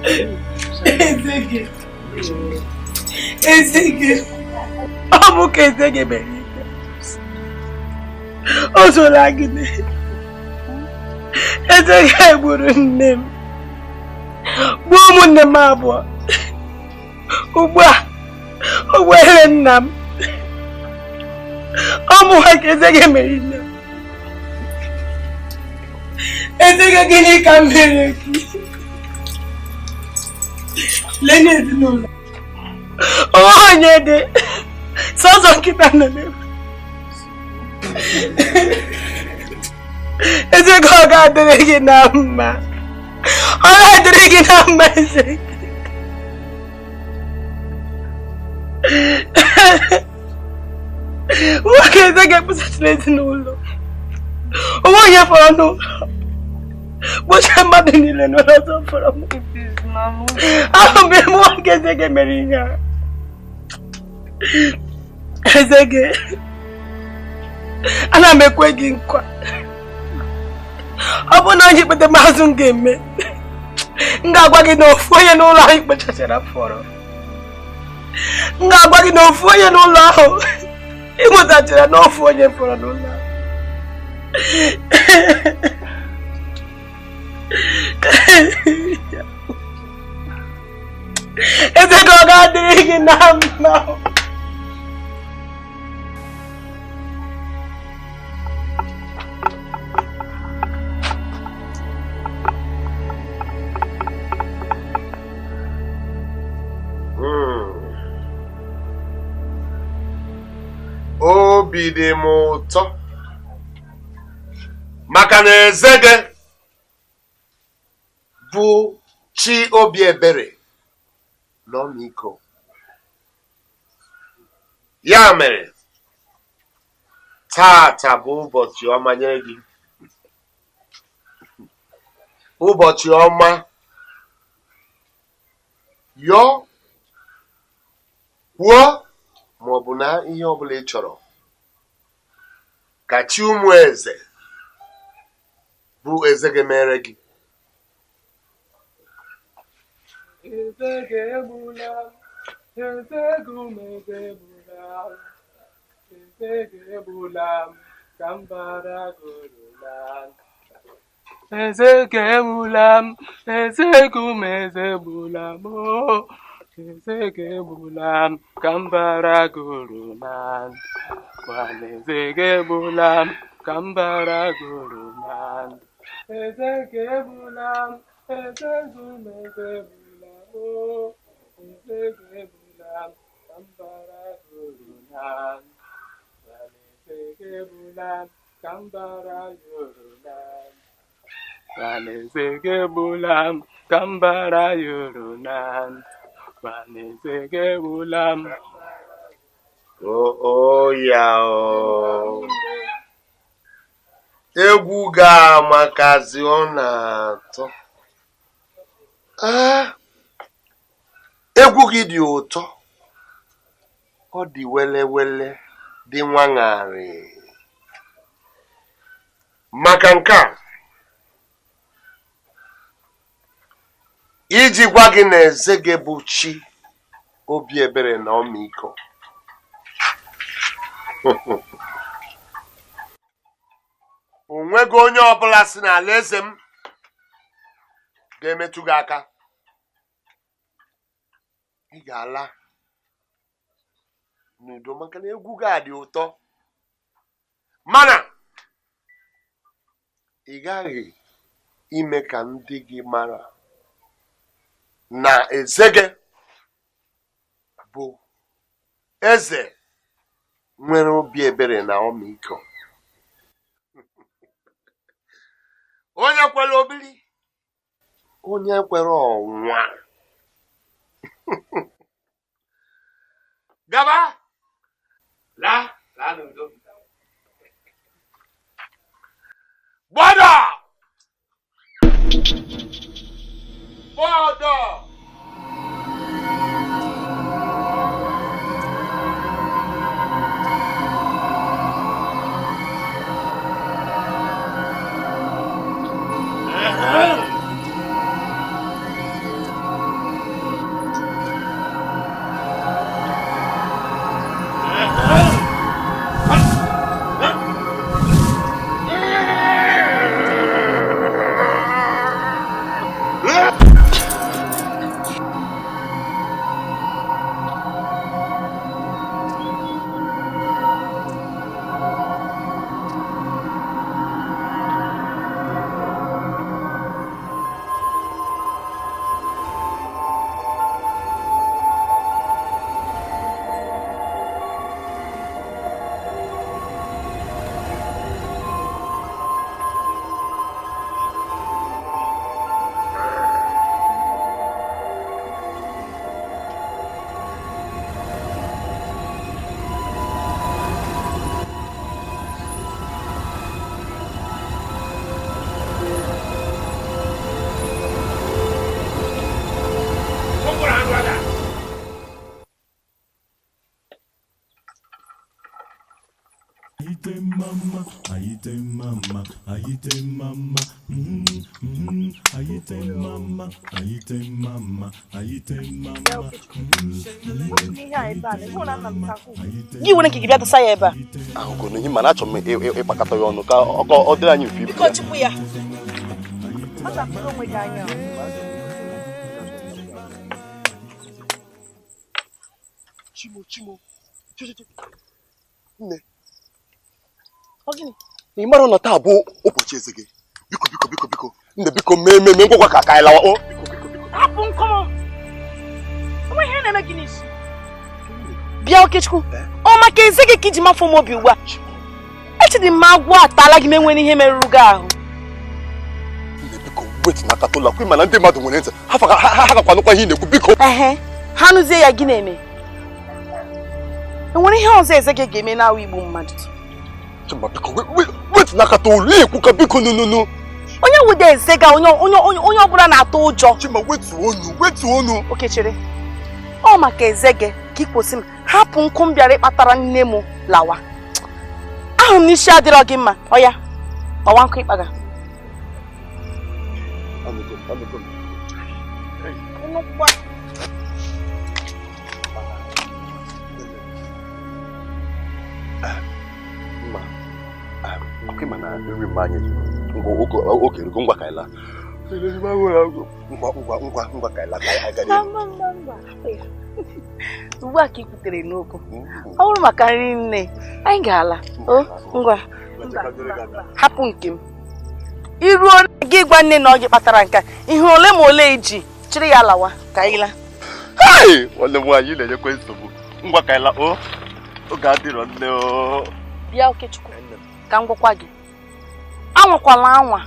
Ezege. Ezege. Ọ bụ ka Ezege mere ife. O sola gịnị? Ezege gburu nne m. Gbuo ụmụnne m abụọ. Ugbu a, o gbere nna m. Ọ bụ ha ka Ezege mere nne m. Ezege gịnị ka m mere gị? Lee n'ezinụlọ. Onye dị sọsọ nkịta nọ n'ebe. Ezege ọ ga-adịrị gị na mma. Ọ ga-adịrị gị na mma Ezege. Nwoke Ezege kpụsachara ezinụlọ. Onwe onye fọrọ n'ụlọ. Gbochie mmadụ niile n'ụlọ ọzọ fọrọ m. Ahụ m ebe nwoke Ezege mere ihe a. Ezege, ana m ekwe gị nkwa. Ọ bụ na onye ikpete maazụ m ga-eme, m ga-agwa gị na ofu onye n'ụlọ ahụ ikpechachara fọrọ. M ga-agwa gị na ofu onye n'ụlọ ahụ ị nwetachara na ofu onye fọrọ n'ụlọ ahụ. Ezege ọ ga-adịrị gị na mma. Obi dị m ụtọ maka na Ezege bụ chi obi ebere na ọmịiko. Ya mere, tata bụ ụbọchị ọma nye gị. Ụbọchị ọma. Yọọ, kwuo ma ọ bụ na ihe ọbụla ị chọrọ ka chi ụmụ eze bụ Ezege mere gị. Ezege egbula m, Ezege ụmụ eze egbula m, Ezege egbula m, ka m bara gị uru na ndụ. Ezege egbula m, Ezege ụmụ eze egbula m, oo. Ezege egbula m, ka m bara gị uru na ndụ. Nwanne Ezege egbula m, ka m bara gị uru na ndụ. Ezege egbula m, Ezege ụmụ eze egbula m, oo. Ezege egbula m, ka m bara gị uru na ndụ. Nwanne Ezege egbula m, ka m bara gị uru na ndụ. Nwanne Ezege egbula m, ka m bara ya uru na ndụ. Nwanne Ezege egbula m. O ya o. Egwu ga-amakazi ọ na-atọ. Egwu gị dị ụtọ. Ọ dị wele wele, dị nwaṅarị. Maka nke a, iji gwa gị na Ezege bụ chi obi ebere na ọmịiko. O nweghị onye ọbụla si n'ala eze m ga-emetụ gị aka. Ị ga-ala n'udo maka na egwu gị a dị ụtọ. Mana ị gaghị ime ka ndị gị mara na Ezege bụ eze nwere obi ebere na ọmịiko. Onye kwere obili, onye kwere ọnwa. Gaba, laa, laa n'udo. Gbọdọ! Gbọdọ! Ayite mama, ayite mama, ayite mama, ayite mama, ayite mama, ayite mama, Gị were nke gị bịa dụsa ya ebe a. Ahụgo na ihe mana achọrọ m ịkpakọta ya ọnụ ka ọ dịrị anyị mfe ibu Biko ya. chụpụ ya. Kpachapụrụ onwe gị anya. Chimo, Chimo, chi, chi, chi. Nne, Ọ gịnị? ị mara na taa bụ ụbọchị eze gị. Biko, biko, biko, biko. Nne, biko, mee mee mee ngwagwa ka anyị lawa. O, biko, biko, biko. Hapụ nkụ m. Onwe ihe na-eme gị n'isi. Bịa Okechukwu, ọ maka eze gị ka iji mafụ m obi ugbu a. Echedị m agwọ atala gị ma enwere ihe merụrụ gị ahụ. Nne, biko, wetu n'aka tụla. Kwe mana ndị mmadụ nwere ntị. Ha ha gakwa nụkwa ihe ị na-ekwu, biko. Ehe, ha nụzie ya gị na-eme. Enwere ihe ọzọ eze gị ga-eme na-awụ igbu mmadụ. Chima, biko, wetu n'aka tụla ekwu ka biko nụ nụ nụ. Onye wude eze gị a, onye onye onye onye ọbụla na-atụ ụjọ. Chima, wetu onu, wetu onu. Okechere, ọ maka eze gị ka ị kwụsị m hapụ nkụ m bịara ịkpatara nne m lawa. Ahụ m n'isi adịrọ gị mma, ọ ya gbawa nkụ ịkpaga. Anụgo m, anụgo m. Nnukwu. Mma, ọkụ ịma na nri mma anyị ngwa oge oge erugo, ngwa ka anyị laa. Ngwa ngwa ngwa ngwa ka anyị laa, ka anyị gara. Mba, mba, mba, hapụ ya. Ugbu a ka ị kwutere n'okwu, ọ bụrụ maka nri nne anyị ga-ala. O ngwa, hapụ nke m. Iruo gị gwa nne na ọ gị kpatara nke a. Ihe ole ma ole iji chịrị ya lawa ka anyị laa. Hey! Nwanne m nwaanyị, ị na-enyekwa nsogbu. Ngwa ka anyị laa o. Oge adịrọ nne o. Bịa Okechukwu, ka m gwakwa gị, anwakwala anwa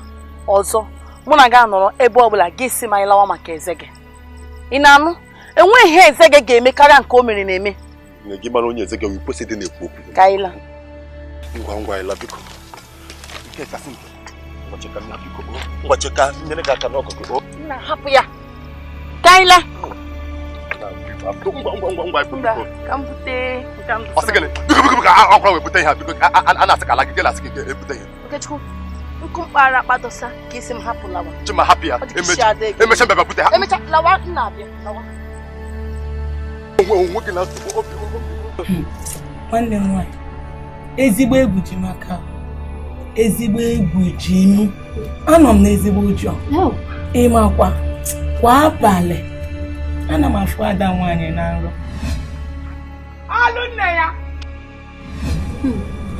ọzọ mụ na gị anọrọ ebe ọbụla gị si ma anyị lawa maka eze gị. Ị na-anụ? Enweghị ihe eze gị ga-eme karịa nke o mere na-eme. Nne, gị mara onye eze gị kwesị ịdị na-ekwu okwu. Ka anyị laa. Ngwa ngwa, anyị laa, biko. Nke kasị nke. Ngwa cheka nna, biko o. Ngwa cheka nyere gị aka n'ọgụ gị o. Nna, hapụ ya ka anyị laa. Na, biko, ngwa ngwa ngwa ngwa Mba, biko. ka m bute nke m. Ọ sị gịnị? Biko, biko, biko, akwara wee bute ihe a, biko, a na-asị ka ala gị, gị na-asị gị ebute ihe. Okechukwu, nkụ mkpara akpadosa ka isi m hapụ lawa. Chima, hapụ ya. Ọ dị ka isi Emecha adịghị gị. emecha mbịa bute ha. Emecha lawa, nna abịa lawa. Onwe onwe gị na nsogbu obi obi. Nwanne m nwaanyị, ezigbo egwu ji m aka, ezigbo egwu ji m. Anọ m n'ezigbo ụjọ. Ịmakwa kwa abalị ana m afụ ada nwaanyị na nrọ. Alụ nne ya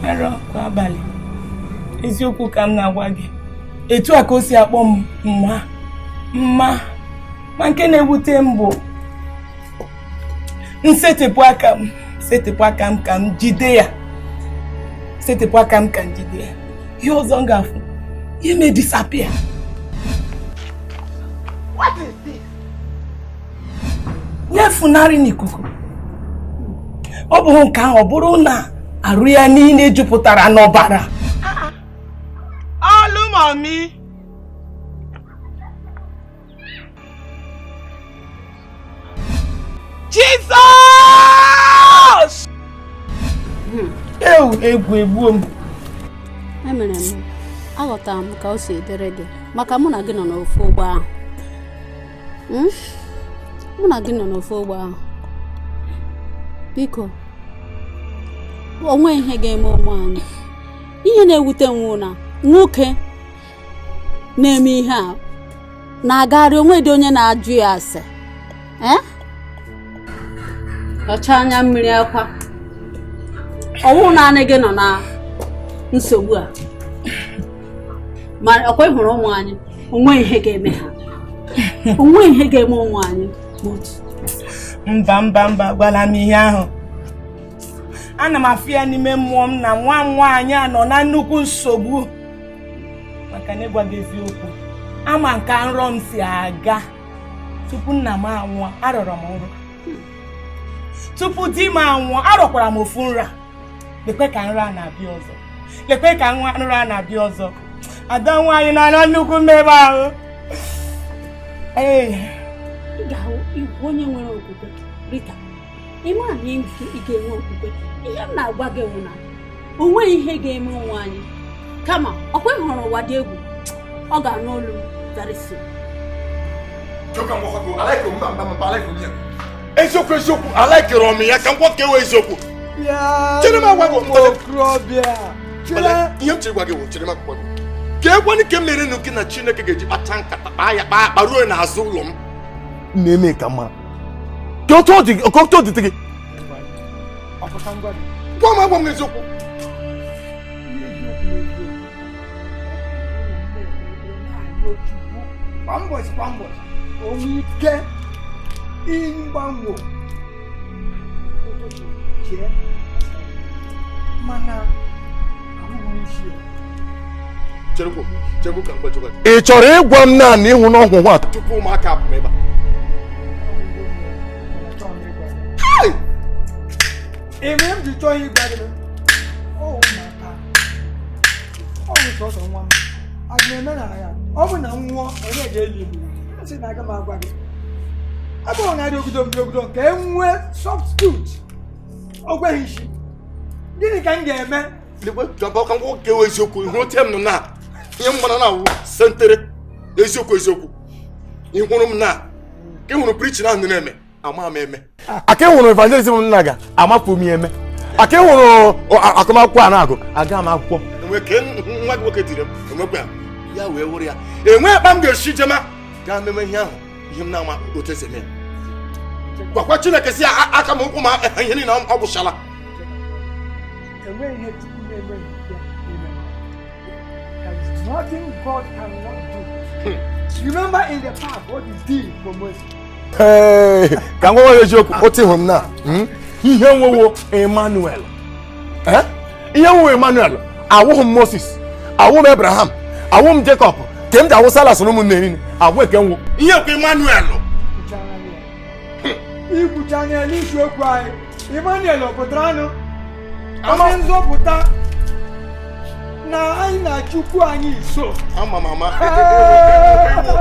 nrọ kwa abalị. Eziokwu ka m na-agwa gị, etu a ka o si akpọ m mma mma. Ma nke na-ewute m bụ nsetịpụ aka m, setịpụ aka m ka m jide ya, setịpụ aka m ka m jide ya, ihe ọzọ m ga-afụ ihe may disappear. What is this? Ya funarị n'ikuku. Ọ bụghị nke ahụ, ọ bụrụ na arụ ya niile jupụtara n'ọbara. Ọlụ mummy. Jizọs! Ewu, egwu egbuo m. Emere m aghọtara m ka o si dịrị gị, maka mụ na gị nọ n'ofu ụgbọ ahụ. Mụ na gị nọ n'ofu ụgbọ ahụ. Biko, onwe ihe ga-eme ụmụ anyị. Ihe na-ewute m wụ na nwoke na-eme ihe a na-agagharị, onwe dị onye na-ajụ ya ase. Ee, ọcha anya mmiri akwa. Ọwụ naanị gị nọ na nsogbu a, ma ọkwa ị hụrụ ụmụ anyị, onwe ihe ga-eme ha, onwe ihe ga-eme ụmụ anyị otu. Mba, mba, mba, gwala m ihe ahụ. Ana m afụ ya n'ime mmụọ m na nwa m nwaanyị a nọ na nnukwu nsogbu, maka na ịgwa gị eziokwu, ama nka nrọ m si aga. Tupu nna m anwụọ, arọrọ m nrọ. Tupu di m anwụọ, arọkwara m ofu nra. Lekwe ka nrọ a na-abịa ọzọ, lekwe ka nwa nrọ a na-abịa ọzọ. Ada nwaanyị nọ na nnukwu mmebe ahụ. Ee. Ị ga-ahụ igwe onye nwere okwukwe. Rita, ị ma na ị ga-enwe okwukwe. Ihe m na-agwa gị bụ na O nweghị ihe ga-eme ụmụ anyị. Kama ọkwa ị hụrụ ụwa dị egwu, ọ ga-anụ olu m very soon. Eziokwu eziokwu, alaikere m ya ka m gwa ka ewe eziokwu. Chere m agwa gị ihe m chere gwa gị wụ chere m agwa gị ka egwanị ka m mere nụ gị na Chineke ga-eji kpacha nkata kpaa ya kpaa akpa ruo n'azụ ụlọ m na-eme ka mma ka otu ọ dị gị gwa m agwa m eziokwu. Kwa ụbọchị kwa ụbọchị onwe ike ịgbanwe ụtụtụ chee mana ahụghị m isi ya. Ị chọrọ ịgwa m naanị ịhụ n'ọhụhụ a tupu ụmụaka apụ m ebe a? Ime m ji chọọ ịgwa gị ọ ụmụaka ọ bụ sọsọ nwa m aga m eme na ya ọ bụ na m nwụọ onye ga-eli m sị na aga m agwa gị abụọ na adị ogido ogido ka e nwee substitute o kweghị isi gịnị ka m ga-eme? Ka m gwa eziokwu ihu oche m nọ na ihe m gbara na-awụ sentere eziokwu eziokwu ị hụrụ m na ka ị hụrụ preaching ahụ na-eme ama m eme aka ị hụrụ evangelism m na-aga amapụ m ya eme aka ị hụrụ akụmakwụkwọ a na-agụ aga m akwụkwọ enwe ka nwa gị nwoke tiri m enwekwa ya ya wee wụrụ ya enwe ekpa m ga-esi jema gaa meme ihe ahụ ihe m na-ama otu esi eme gwakwa Chineke si aka m ụkwụ ma ihe niile ọ gwụchala. There is nothing God cannot do. Remember in the past what he did for Moses. Hey, ka m gwa eziokwu otu hụrụ m na ihe nwewo Emmanuel. Ihe nwewo Emmanuel awụghị m Moses, awụ m Abraham, awụ m Jacob, ke m ji awụ Silas na ụmụnne niile awụ eke nwụ ihe ekwe Emmanuel. Ikwucha anya n'isi okwu anyị Emmanuel ọ pụtara anụ onye nzọpụta na anyị na Chukwu anyị so. Ama m ama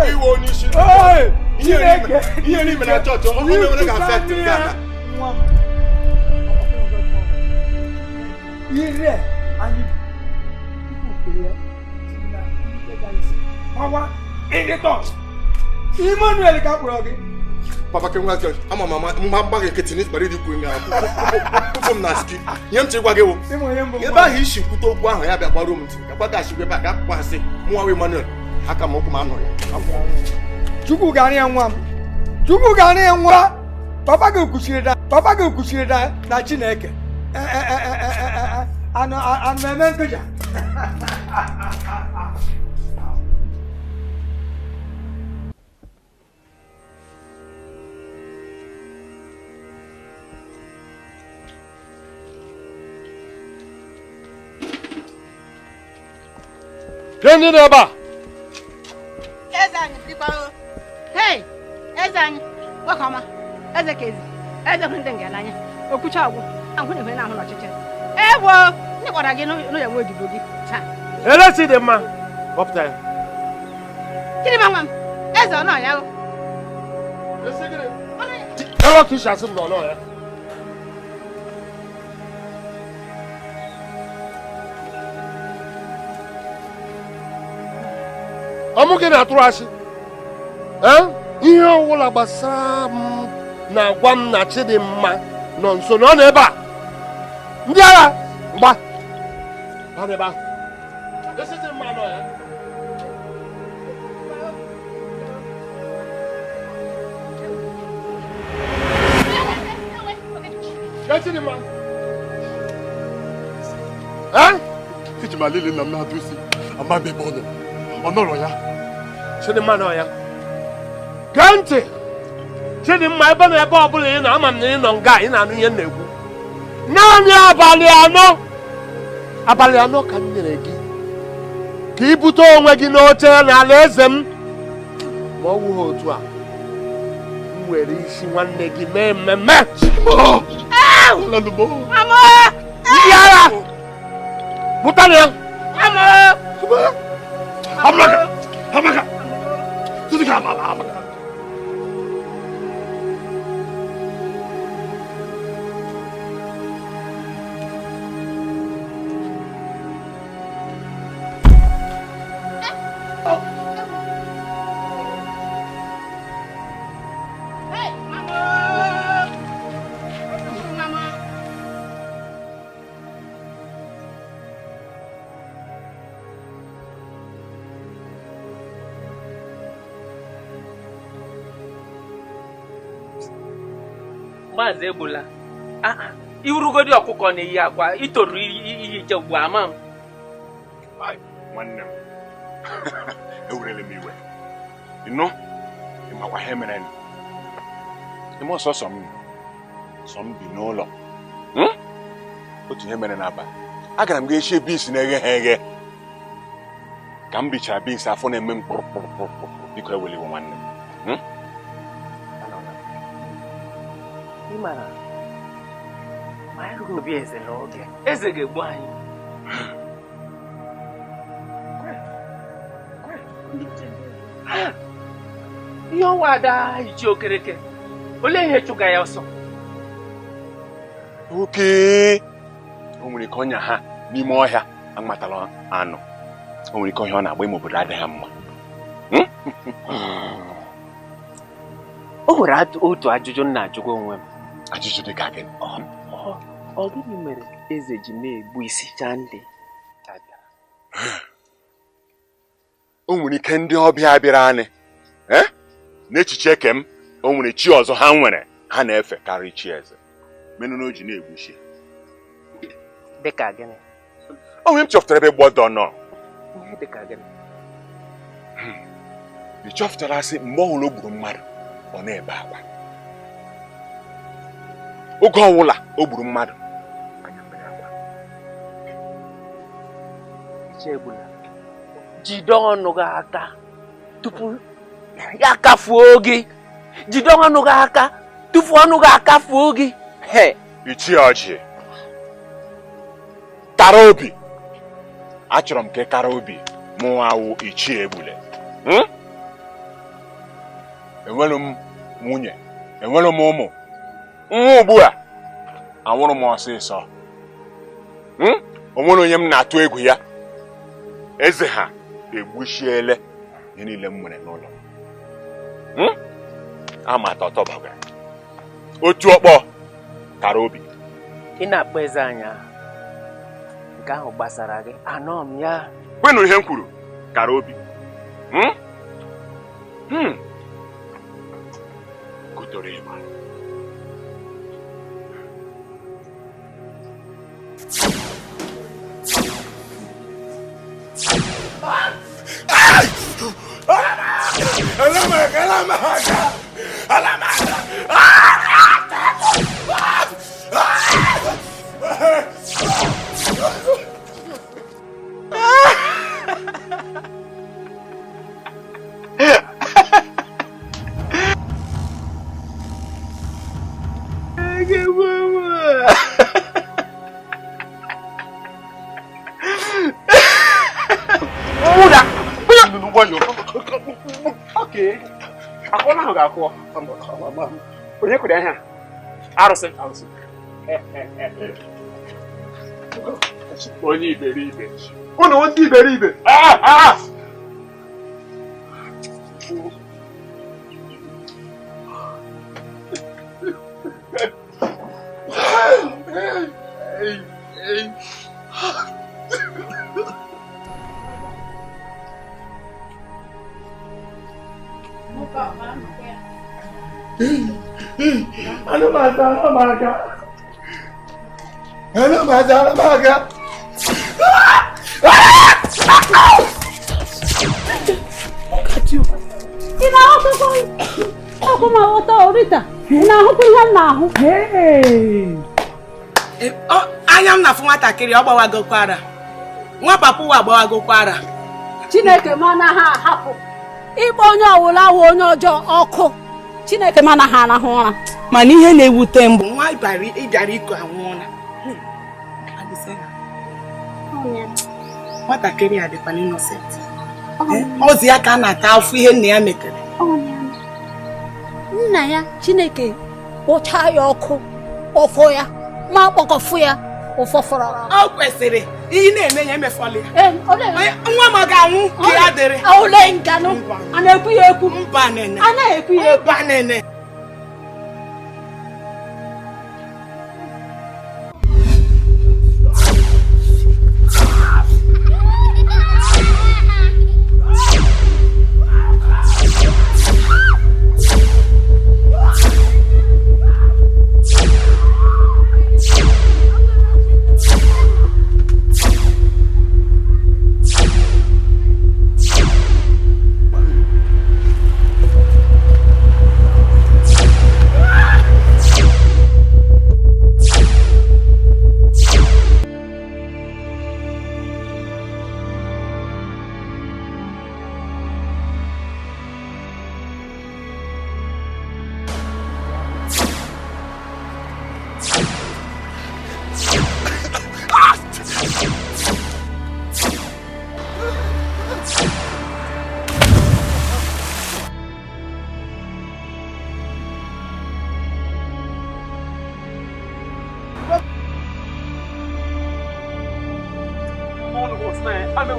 iwe onye isi ihe n'ime na chọọchị ọ nwere ga-afekt nke a. Ire anyị kere na Emmanuel ka kpọrọ gị. Papa ke nwa ama mama mma mgba gị nkịtị n'ịkpara ịdị kwuru ya m na ski ihe m chịrị gwa gị wụ ebe ahụ isi kwute okwu ahụ ya bịa gbaruo m ntị gakwa gachikwa ebe a ga akpụkwa asị mụnwa Emmanuel aka m ụkwụ m anọ ya. Chukwu gara ya nwa m, Chukwu gara ya nwa. Papa gị kwuchiri na papa gị kwuchiri na Chineke anụ eme nkụja. Ndị nọ ebe a. Eze anyị dịkwa o. Hei, eze anyị, nwoke ọma, eze ka ezi, eze hụ ndị nga n'anya, okwucha ọgwụ, ahụ na-ehwe na ahụ n'ọchịchịrị. Ewo, ndị gwara gị n'ụlọ nwe odibo gị taa. Elesi dị mma, kpọpụta ya. Chidimma nwa m, eze ọ nọ ya o. Ebe ka isi asị m na ọ nọ ya. Ọmụ gị na-atụrụ asị ihe ọwụla gbasara m na-agwa m na Chidimma nọ nso na ọ nọ ebe a. Ndị agha mgba ọ nọ ebe ahụ. Esi Chidimma nọ ya. Chidimma Eji m alele nna m na-adụ isi ama m ebe ọ nọ. Ọ nọrọ ya. Chidimma nọ ya. Gee ntị Chidimma, ebe na ebe ọbụla ị nọ, ama m na ị nọ nga ị na-anụ ihe m na-ekwu. Naanị abalị anọ ka m nyere gị ka ị bute onwe gị n'oche n'ala eze m. Ma ọ wụghị otu a, m were isi nwanne gị mee mmemme. Ndị agha pụtara ya. Amaka! Amaka! Tutu amaka! Amaka! Maazị Egbula, iwurugodi ọkụkọ na-eyi akwa itoru iyi iche ugbu ama m. Nwanne m, ewerele m iwe. Ịnụ, ịmakwa ihe mere nụ. Ime ọsọsọ m sọ m bi n'ụlọ. Otu ihe mere n'abalị. Agara m ga-echie beans na-eghe ha eghe. Ka m richara beans afọ na-eme m kpụrụkpụrụkpụrụ. Biko ewele iwe nwanne m. Ị mara ma anyị ruru obi eze n'oge, eze ga-egbu anyị. Ihe ọnwa ada ichi okereke, olee ihe chụga ya ọsọ? Oke, o nwere ike ọnya ha n'ime ọhịa amatala anụ. O nwere ike ọhịa ọ na-agba ime obodo adịghị mma. O nwere otu ajụjụ m na-ajụgo onwe m. Ajụjụ dị ka gịnị? Ọ gịnị mere eze ji na-egbu isi ndị abịara? O nwere ike ndị ọbịa bịara anyị n'echiche eke m, o nwere chi ọzọ ha nwere ha na-efe karịa chi eze. Menụ na o ji na-egbu isi. Dị ka gịnị? O nwere m chọpụtara ebe gbọdọ nọ. Ihe dị ka gịnị? Ị chọpụtara sị mgbe ọbụla o gburu mmadụ ọ na-ebe akwa. Oge ọbụla o gburu mmadụ anya mmiri akwa. Egbula, jide ọnụ gị aka tupu ya akafuo gị. Jide ọnụ gị aka tupu ọnụ gị akafuo gị. Ichie ọchị kara obi. Achọrọ m ka ị kara obi mụ awụ Ichie Egbule. Enwere m nwunye, enwere m ụmụ. Nwa ugbu a anwụrụ m ọsịsọ. O nwere onye m na-atụ egwu ya. Eze ha egbuchiele ihe niile m nwere n'ụlọ. Ama atọ bagara. Otu ọkpọ kara obi. Ị na-akpọ eze anya nke ahụ gbasara gị, anọ m ya. Kwenụ ihe m kwuru, kara obi. Kotoro ịgba. Okay. Onye kwere ihe a? Arụsị. Arụsị. Onye iberibe. Unu ndị iberibe. Ị na-ahụkwa m aghọta Rita, ị na-ahụkwa ihe m na-ahụ? Anya m na-afụ nwatakịrị ọ gbawagokwara. Nwa papa ụwa agbawagokwara. Chineke m anaghị ahapụ ịkpọ onye ọwụla awụ onye ọjọọ ọkụ. Chineke m anaghị arahụ ụra. Mana ihe na-ewute m bụ nwa ịbịara iko anwụọla. Nwatakịrị a dịkwa innocent. Ozi ya ka a na-ata afụ ihe nna ya metere. Nna ya Chineke kpọchaa ya ọkụ, kpọfọ ya, ma kpọkọfụ ya ụfọfọrọ. Ọ kwesịrị ihe na-eme ya emefọla ya. Nwa m ga-anwụ ka ya dịrị. Ole nganụ a na-ekwu ya ekwu. Mba nene. A na-ekwu ya ekwu. Mba nene.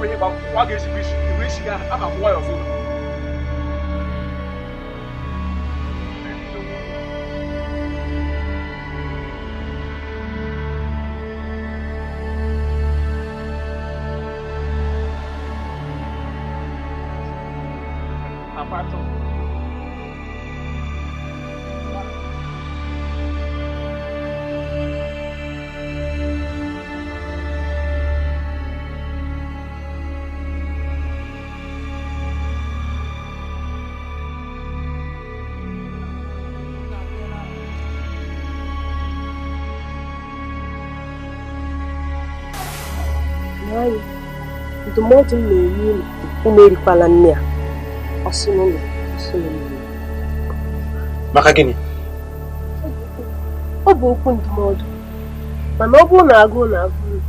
nwere ihe gwa ga-ezigbo isi ihu isi gị ahụ ama akwụwa ya ọzọ. Ndụmọdụ m na-enye unu, unu erikwala nne a. Ọsị n'ụlọ, ọsị n'ụlọ. Maka gịnị? Ọ bụ okwu ndụmọdụ, mana ọ bụrụ na agụụ na-agụ unu,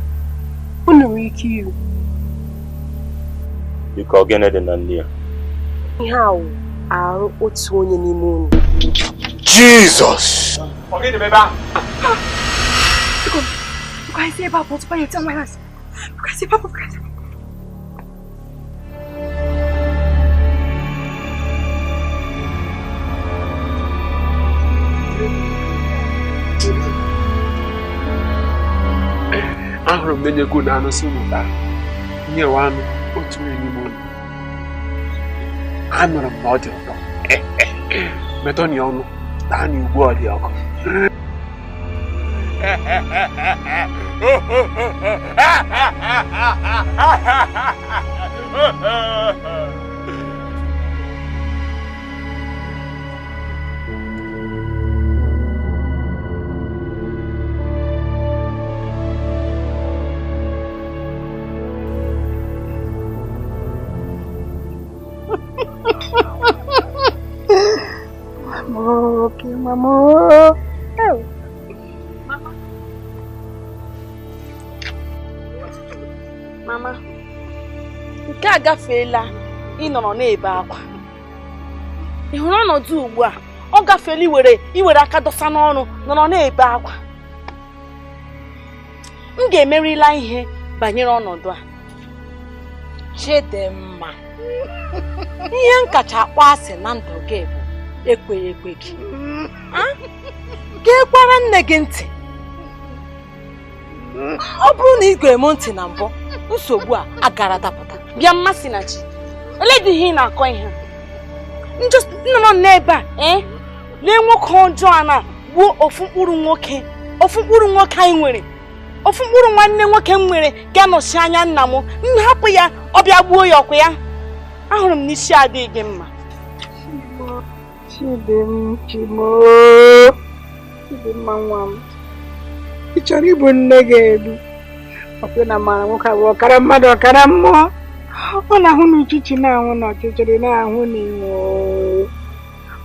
unu nwere ike iri. Biko gịnị dị na nne ya? Ihe a wụ arụ otu onye n'ime unu. Jizọs! Ọ gịnị ebe ahụ? Biko, biko anyị si ebe a pụọ tupu anyị ete nwa ya asị. Biko anyị si ebe a pụọ, biko anyị si. Ahụrụ m na-enye ego na anụ si unu taa nyewe anụ otu onye n'ime unu. Anụrụ m na ọ dị ụtọ. Metọnị ọnụ taa na ugbu ọ dị ọkụ. Okay, mama. Oh. Mama. Mama, nke a gafeela ịnọrọ na-ebe akwa. Ị hụrụ ọnọdụ ugbu a, ọ gafeela iwere aka dọsa n'ọnụ nọrọ na-ebe akwa. M ga-emerila ihe banyere ọnọdụ a. Chidimma, ihe m kacha akpọ asị na ndụ gị bụ ekweghị ekwe gị. Geekwara nne gị ntị. Ọ bụrụ na ị gere m ntị na mbụ, nsogbu a agara dapụta. Bịa mmasị na chi, olee dị ihe ị na-akọ ihe? Nọ n'ebe a, lee nwoke ọjọọ a na-gbuo ofu mkpụrụ nwoke, ofu mkpụrụ nwoke anyị nwere, ofu mkpụrụ nwanne nwoke m nwere ga-anọchi anya nna m. M hapụ ya, ọ bịa gbuo ya ọkụ ya. Ahụrụ m n'isi adịghị gị mma. Chidimma nwa m, ị chọrọ igbu nne gị egbu? Ọkwe na mara nwoke abụọ ọkara mmadụ ọkara mmụọ. Ọ na-ahụ na uchichi na-anwụ na ọchịchịrị na-ahụ na inwe.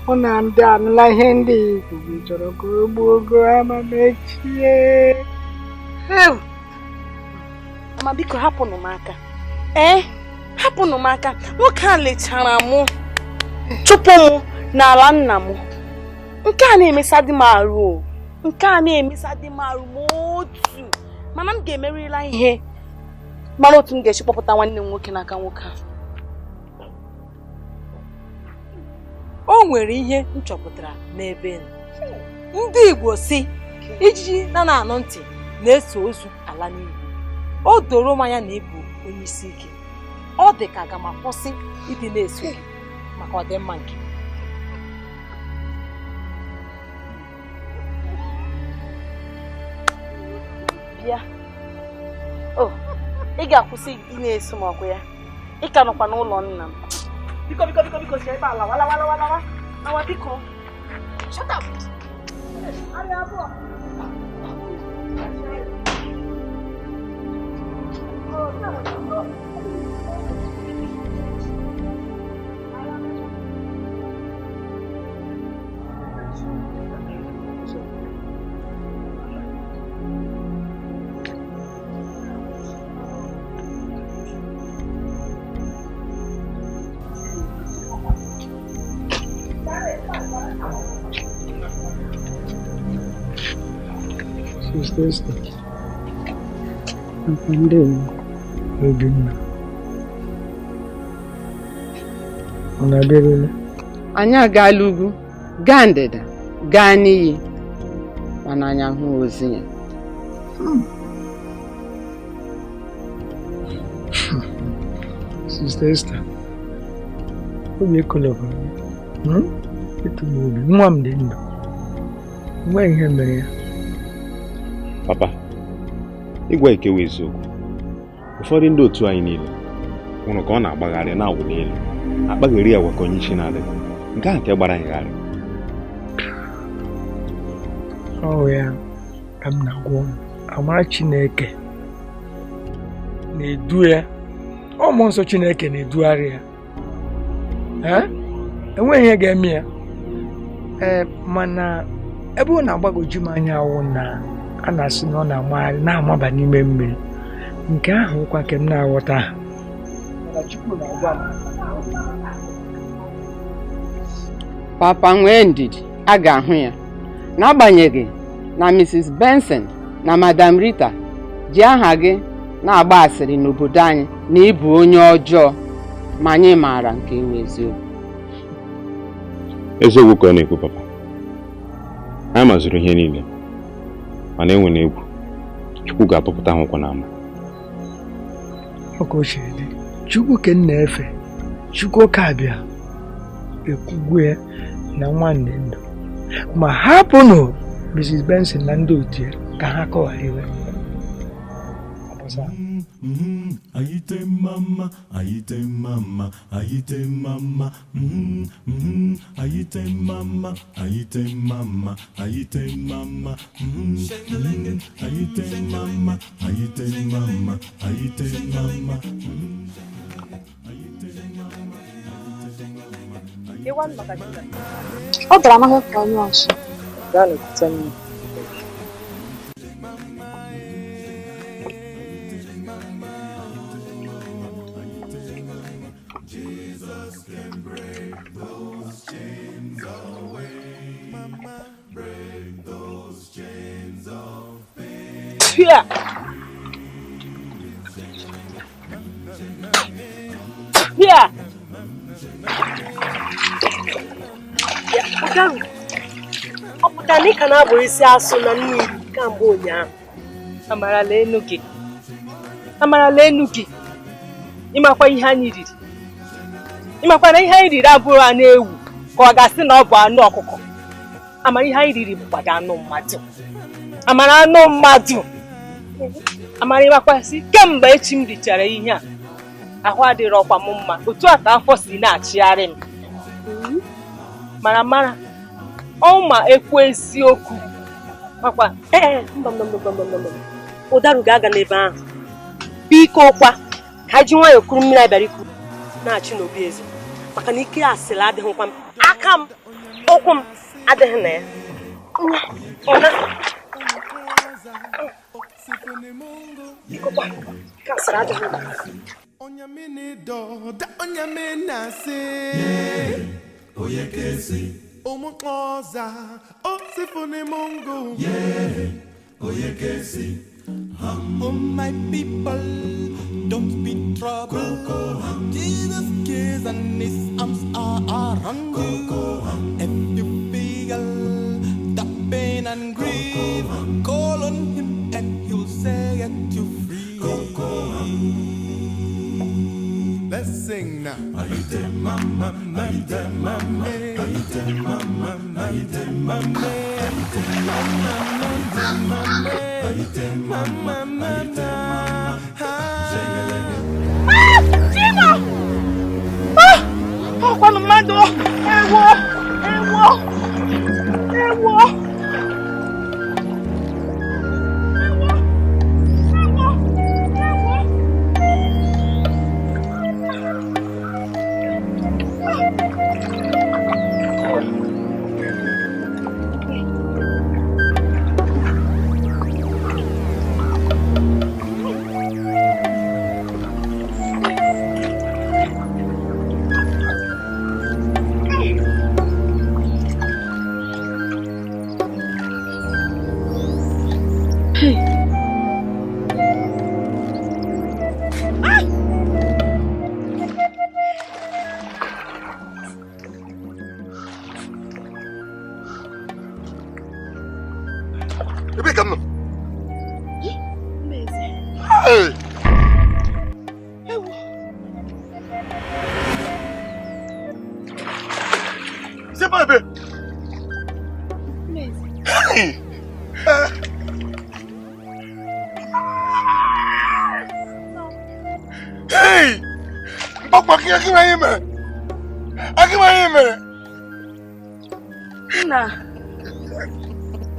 Ọ na-ndị anụla ihe ndị Igbo gị chọrọ ka o gbuo ogo ama mechie. Mama biko hapụnụ m aka. Hapụnụ m aka. Nwoke a lechara mụ, chụpụ mụ n'ala nna m. Nke a na-emesa dị m arụ o. Nke a na-emesa dị m arụ ma otu. Mana m ga-emerila ihe mara otu m ga-esi kpọpụta nwanne m nwoke n'aka nwoke a. O nwere ihe m chọpụtara n'ebe nọ. Ndị Igbo si ijiji na na-anụ ntị na-eso ozu ala n'iyi. O doro m anya na ịbụ onye isi ike. Ọ dị ka aga m akwụsị ịdị na-eso gị maka ọdịmma nke m. Bịa. O, ị ga-akwụsị ị na-eso m ọkụ ya. Ị ka nọkwa n'ụlọ nna m. Biko biko biko biko si ebe a lawa lawa lawa lawa. Lawa biko. Shut up. Arịa abụọ. Sister, Obinna, Unu abịarula? Anyị agaala ugwu, gaa ndịda, gaa n'iyi, mana anyị ahụghị ozu ya. Sister Esther, obi ekolobụrụ m. Etu m obi, nwa m dị ndụ. Enweghị ihe mere ya. Papa, ịgwa ekewa eziokwu, ụfọdụ ndị otu anyị niile hụrụ ka ọ na-agbagharị na-awụ n'elu, akpagheri agwa ka onye isi na-adịghị. Nke ahụ nke gbara anyị gharị. Ọ ya ka m na-agwa unu, amara Chineke na-edu ya, ọ mmụọ nsọ Chineke na-edugharị ya. Enweghị ihe ga-eme ya. Ee, mana ebe ọ na-agbagwoju m anya awụ na a na-asị na ọ na-amagharị na-amaba n'ime mmiri, nke ahụ kwa nke m na-aghọta. Mana Chukwu na-agwa m. Papa, nwee ndidi, a ga-ahụ ya. N'agbanyeghị na Mrs. Benson na Madam Rita ji aha gị na-agba asịrị n'obodo anyị na ịbụ onye ọjọọ, ma anyị maara nke ewu eziokwu. Eziokwu ka ọ na-ekwu, papa. Anyị mazuru ihe niile, mana enwere egwu Chukwu ga-atụpụta ha ụkwụ n'ama. Ọ ka o siri dị, Chukwu ka m na-efe, Chukwu ka abịa ekwugwu ya na nwa ndị ndụ, ma hapụnụ Mrs. Benson na ndị otu ya ka ha kọghariwe. Ayite mama, ayite mama, ayite mama, ayite mama, ayite mama, ayite mama, ayite mama, ayite mama, ayite mama. Ọ dara n'ahịa ka anyụ nsị. Gaa na-ekute mmiri. Here. Here. Ọ pụtara na ị ka na-abụ isi asụ na mmiri kamgbe ụnyaahụ. Amarala enu gị. Amarala enu gị. Ịmakwa ihe anyị riri. Ịmakwa na ihe anyị riri abụrụ anụ ewu ka ọ ga-asị na ọ bụ anụ ọkụkọ. Amara ihe anyị riri bụkwa anụ mmadụ. Amara anụ mmadụ. Amara ịmakwasị kemgbe echi m richara ihe a, ahụ adịrọ ọkwa m mma, otu a ka afọ si na-achịgharị m. Mara mara ọ ma ekwu eziokwu makwa. Ee, mba mba mba mba mba. Ụdarụ ga-aga n'ebe ahụ. Biko kwa ka ji nwayọọ kuru mmiri abịara iku na-achị n'obi eze, maka na ike asịrị adịghịkwa m, aka m ụkwụ m adịghị na ya. Oh my people, don't be troubled. Jesus cares and his arms are around you. If you feel the pain and grief, call on him and he'll set you free. Let's sing now. Ayite mama, ayite mama, ayite mama, ayite mama, ayite mama, ayite mama, ayite mama. Ah, Chima! Ah, ọkwanụ mmadụ. Ewo, ewo, ewo. Hey! Papa, kí máa yé mẹ́rẹ̀? Akí máa yé mẹ́rẹ̀? Nna,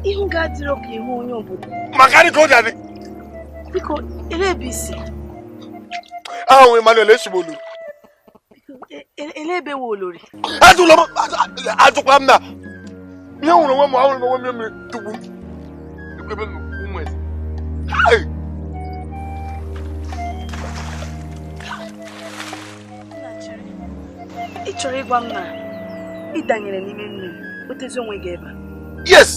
ihu ga-adịrọ ka ihu onye obodo. Maka ka ọ dị. Biko, ele ebe isi? Ahụ Emmanuel Esigbolu. Biko, ele ebe we olori? Ajụla m, ajụkwara m na ihe hụrụ onwe m, ahụrụ m onwe m tugbu m. Ebe m ụmụ eze. Hey! Ị chọrọ ịgwa m na ị danyere n'ime mmiri wetezi onwe gị ebe a? Yes!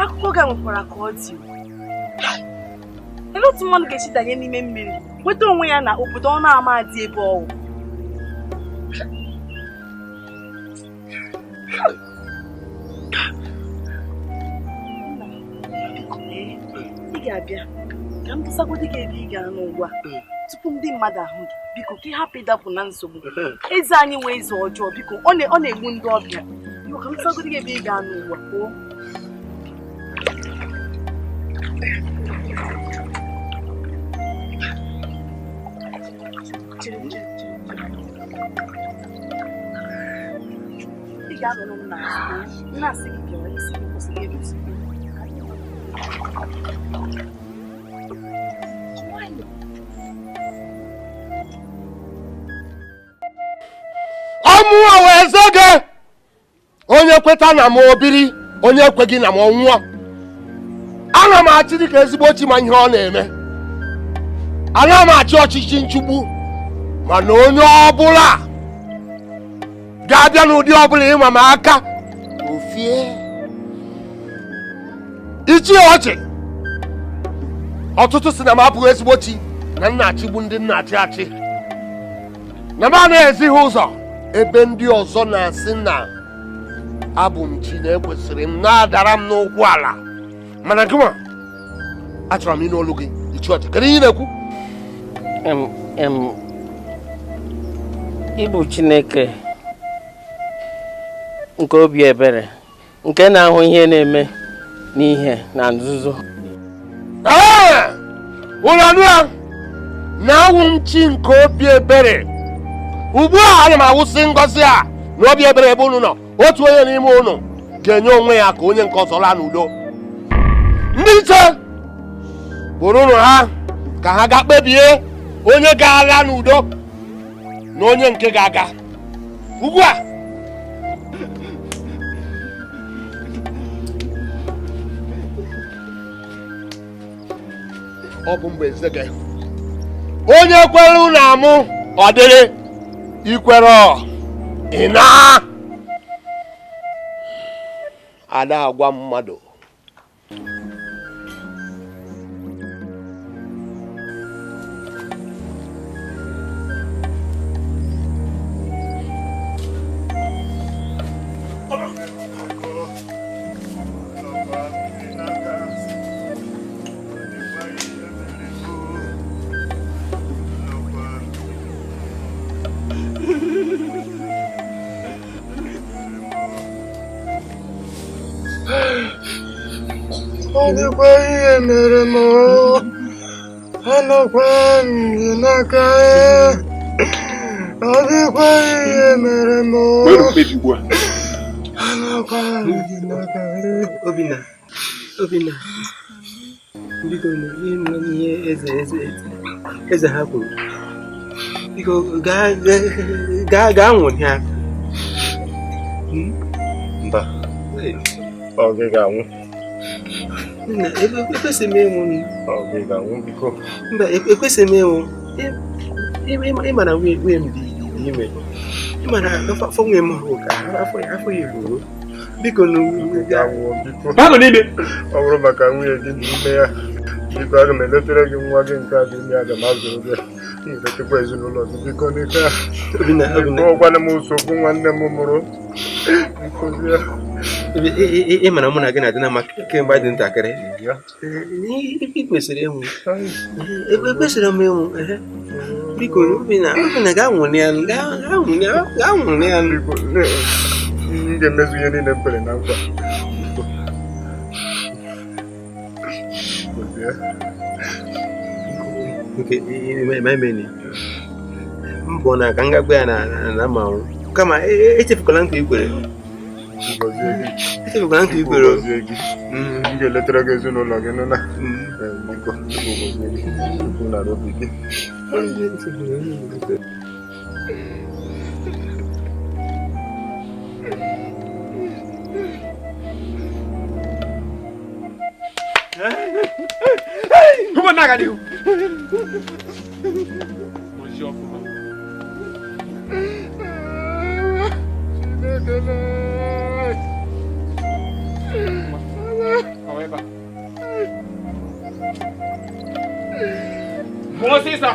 Akụkọ gị nwekwara ka ọ dị. Olee otu mmadụ ga-esi danye n'ime mmiri nweta onwe ya na obodo ọ na-ama dị ebe ọwụ? Ị ga-abịa ka m tụsagodi gị ebe ị ga-anọ ugbu a tupu ndị mmadụ ahụ gị. Biko ka ị hapụ ịdapụ na nsogbu. Eze anyị nwee eze ọjọọ, biko ọ na-egbu ndị ọbịa. Biko ka m tụsagodi gị ebe ị ga-anọ ugbu a. Ị ga-anọrọ m n'azụ, m na-asị gị bịawa isi gị kwụsị gị egosi gị. Ọmụọ wee eze gị onye kweta na m obiri, onye ekweghị na m ọnwụọ. Ana m achị dịka ezigbo chi ma ihe ọ na-eme. Ana m achị ọchịchị nchugbu, mana onye ọbụla ga-abịa n'ụdị ọbụla ịma m aka ofie ichi ọchị. Ọtụtụ si na m abụghị ezigbo chi, na nna achịgbu ndị nna achị achị, na m anaghị ezi ha ụzọ, ebe ndị ọzọ na-asị na abụ m chi na ekwesịrị m na-adara m n'ụkwụ ala. Mana gịnwa, achọrọ m ịnụ olu gị ichi ọchị. Kedu ihe ị na-ekwu? Ịbụ Chineke nke obi ebere, nke na-ahụ ihe na-eme n'ihe na nzuzo. Ee, ụlọ ya na-awụ m chi nke obi ebere. Ugbu a ana m awụsị ngọzi a na obi ebere ebe unu nọ. Otu onye n'ime unu ga-enye onwe ya ka onye nke ọzọ laa n'udo. Ndị nche bụrụ ha ka ha gaa kpebie onye ga-ala n'udo na onye nke ga-aga. Ugbu a ọ bụ mgbe eze gị onye kwere unu amụ ọ dịrị ikwere ị na ada agwa mmadụ. Ọ dịkwa ihe mere m, anọkwa m gị n'aka. Ọ dịkwa ihe mere m, anọkwa m gị n'aka. Obinna, Obinna, biko ihe ihe eze eze eze ha kwuru. Biko gaa gaa gaa nwụrụ ha. Mba, ọ gị ga-anwụ. Nna, ekwesịghị m ịnwụ. Ọ gị ga-anwụ biko. Mba, ekwesịghị m ịnwụ. Ị ma na nwunye m dị ime. Ị ma na afọ nwunye m hụ ka afọ ya eruo. Biko Banụ n'ime. Ọ bụrụ maka nwunye gị dị ime ya, biko aga m eletere gị nwa gị nke a dị ime, aga m azụrụ gị, m ga-echetakwa ezinụlọ gị biko n'ike. Ọgwana m nsogbu nwanne m mụrụ. Ị mara mụ na gị na-adị na mma kemgbe dị ntakịrị. Ị kwesịrị ịnwụ. Ekwesịrị m ịnwụ. Biko Obinna, gaa nwụrụ ya, gaa nwụrụ ya, gaa nwụrụ ya. M ga-emezu ihe niile m kwere na nkwa. Gozie. Nke ime mbọ na ka m ga gwa ya na ma ọrụ kama echefukwala nkwa i kwere. Echefukwala nkwa i kwere. M ga-eletara gị ezinụlọ gị nụ na biko gozie gị. Chukwu nara obi gị. Ụmụnna aga n'ihu. Pụọ ọsịsọ.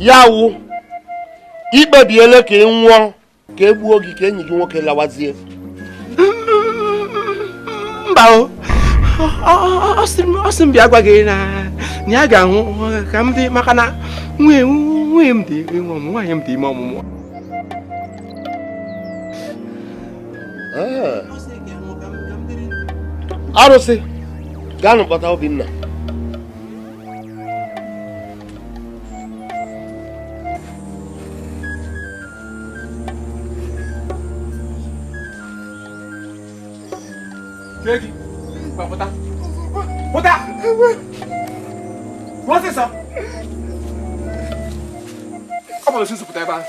Ya wụ ikpebiele ka ị nwụọ ka e gbuo gị ka enyi gị nwoke lawazie. Mba o, ọ sị m bịa gwa gị na ya ga-anwụ ka m dị maka na nwunye m dị ime ọmụmụ, nwaanyị m dị ime ọmụmụ. Arụsị gaanụ kpọta Obinna. Pụta! Pụta! Pụọ ọsịsọ! Ọ bụrụ osisi pụta ebe ahụ.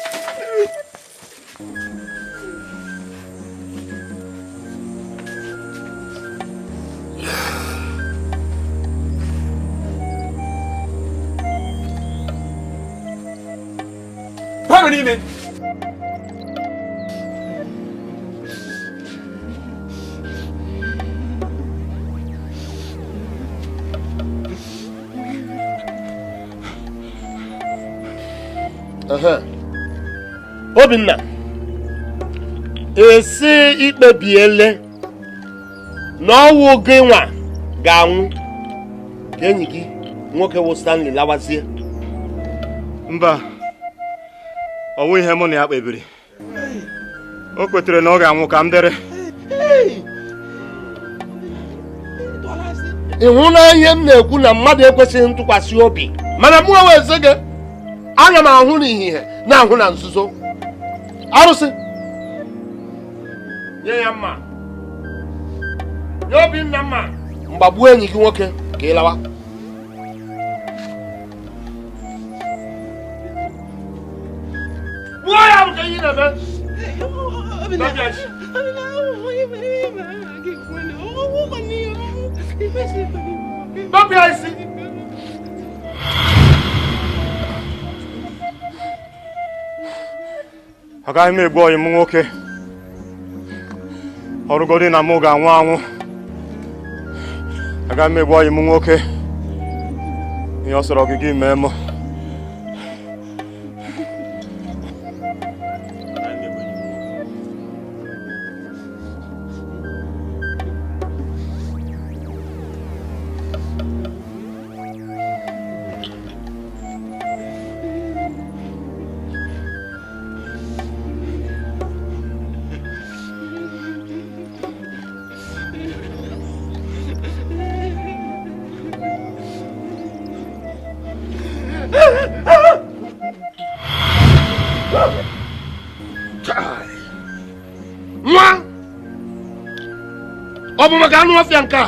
Pụọ n'ime! Obinna, esi ikpebiele na ọwụ gị nwa ga-anwụ ka enyi gị nwoke wụ Stanley lawazie. Mba, ọ wụ ihe mụ na ya kpebiri. O kwetere na ọ ga-anwụ ka m dịrị. Ị hụla ihe m na-ekwu na mmadụ ekwesịghị ntụkwasị obi, mana mụ onwe eze gị ana m ahụ n'ìhè na-ahụ na nzuzo. Arụsị, nye ya mma, nye Obinna mma, mgbagbuo enyi gị nwoke ka ị lawa. Gbuo ya bụ ka ihe na-eme. Dọpịa isi. Agaghị m egbu ọyị m nwoke. Ọrụgodi na mụ ga-anwụ anwụ. Agaghị m egbu ọyị m nwoke. Ihe ọ sọrọ gị gị mee mụ. Nwa ọ bụ maka anụ ọfịa nke a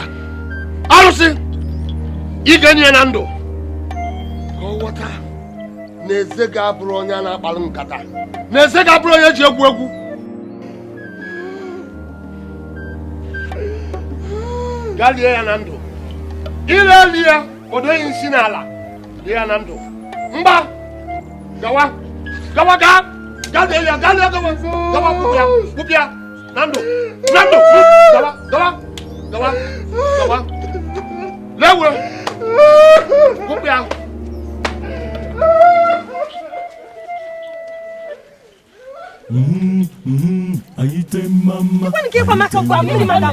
arụsị ị ga-enye ya na ndụ ka ọ ghọta na eze ga-abụrụ onye a na-akpalụ nkata, na eze ga-abụrụ onye ji egwu egwu. Gaa lie ya na ndụ. Ile eli ya kpọdo ya isi n'ala, lie ya na ndụ. Mgba gawa gawa gaa gaa lie ya, gaa lie gawa gawa kpụpụ ya na ndụ, na ndụ, gawa gawa gawa gawa lewe. Gịnị ka ịkwa maka gwa mmiri maka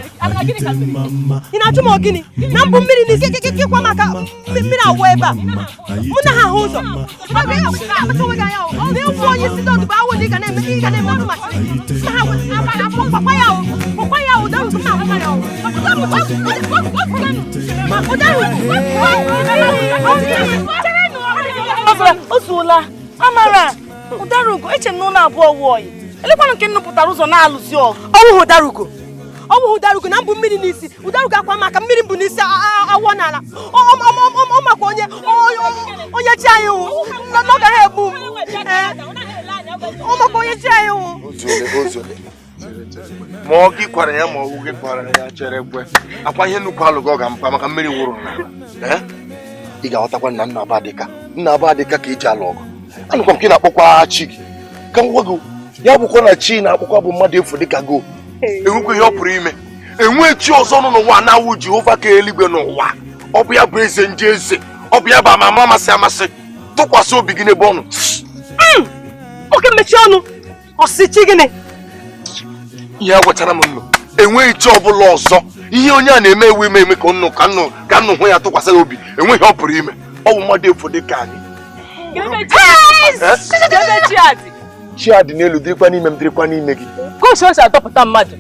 ị na-ajụ m ọ gịnị na mbụ mmiri n'isi ka ịkwa maka mmiri awụ ebe a mụ na ha ahụ ụzọ na-ekwu onye isi dọdụ bụ awụ na ị ga na-eme ị ga na-eme ọdụ masịrị gị ha kpakwa ya ahụ ụdarụ na ahụ ya ahụ o zuola Amara Ụdarugo eche m na ụlọ abụọ wụ oyi elekwanụ nke nnu pụtara ụzọ na-alụzi ọgụ ọwụhụ Ụdarugo ọwụhụ Ụdarugo na mbụ mmiri n'isi Ụdarugo akwa maka mmiri mbụ n'isi awọ n'ala ọ makwa onye onye chi anyị wụ na ọ gaghị egbu m ọ makwa onye chi anyị wụ ma ọ gị kwara ya ma ọ gị kwara ya chere kwe akwa ihe nnukwu alụgọ ga mkpa maka mmiri wụrụ n'ala ị ga-aghọtakwa na nna aba adịka ka eji alụ ọgụ anụkwa m ka ị na-akpọkwa chi gị ka m gwa gị ya bụkwa na chi na-akpọkwa bụ mmadụ efu dịka gị enwekwa ihe ọ pụrụ ime enwe chi ọzọ nọ n'ụwa na-awụ Jehova ka eluigwe n'ụwa ọ bụ ya bụ eze ndị eze ọ bụ ya bụ amama amasị amasị tụkwasị obi gị n'ebe ọ nọ oke mmechi ọnụ ọsị chi gịnị ihe agwachara m nnụ enweghị chi ọbụla ọzọ ihe onye a na-eme ewu ime eme ka nnụ ka nnụ ka nnụ hụ ya tụkwasị ya obi enweghị ọ pụrụ ime ọ bụ mmadụ efu dịka anyị chi a dị n'elu dịrịkwa n'ime m dịrịkwa n'ime gị adọpụta mmadụ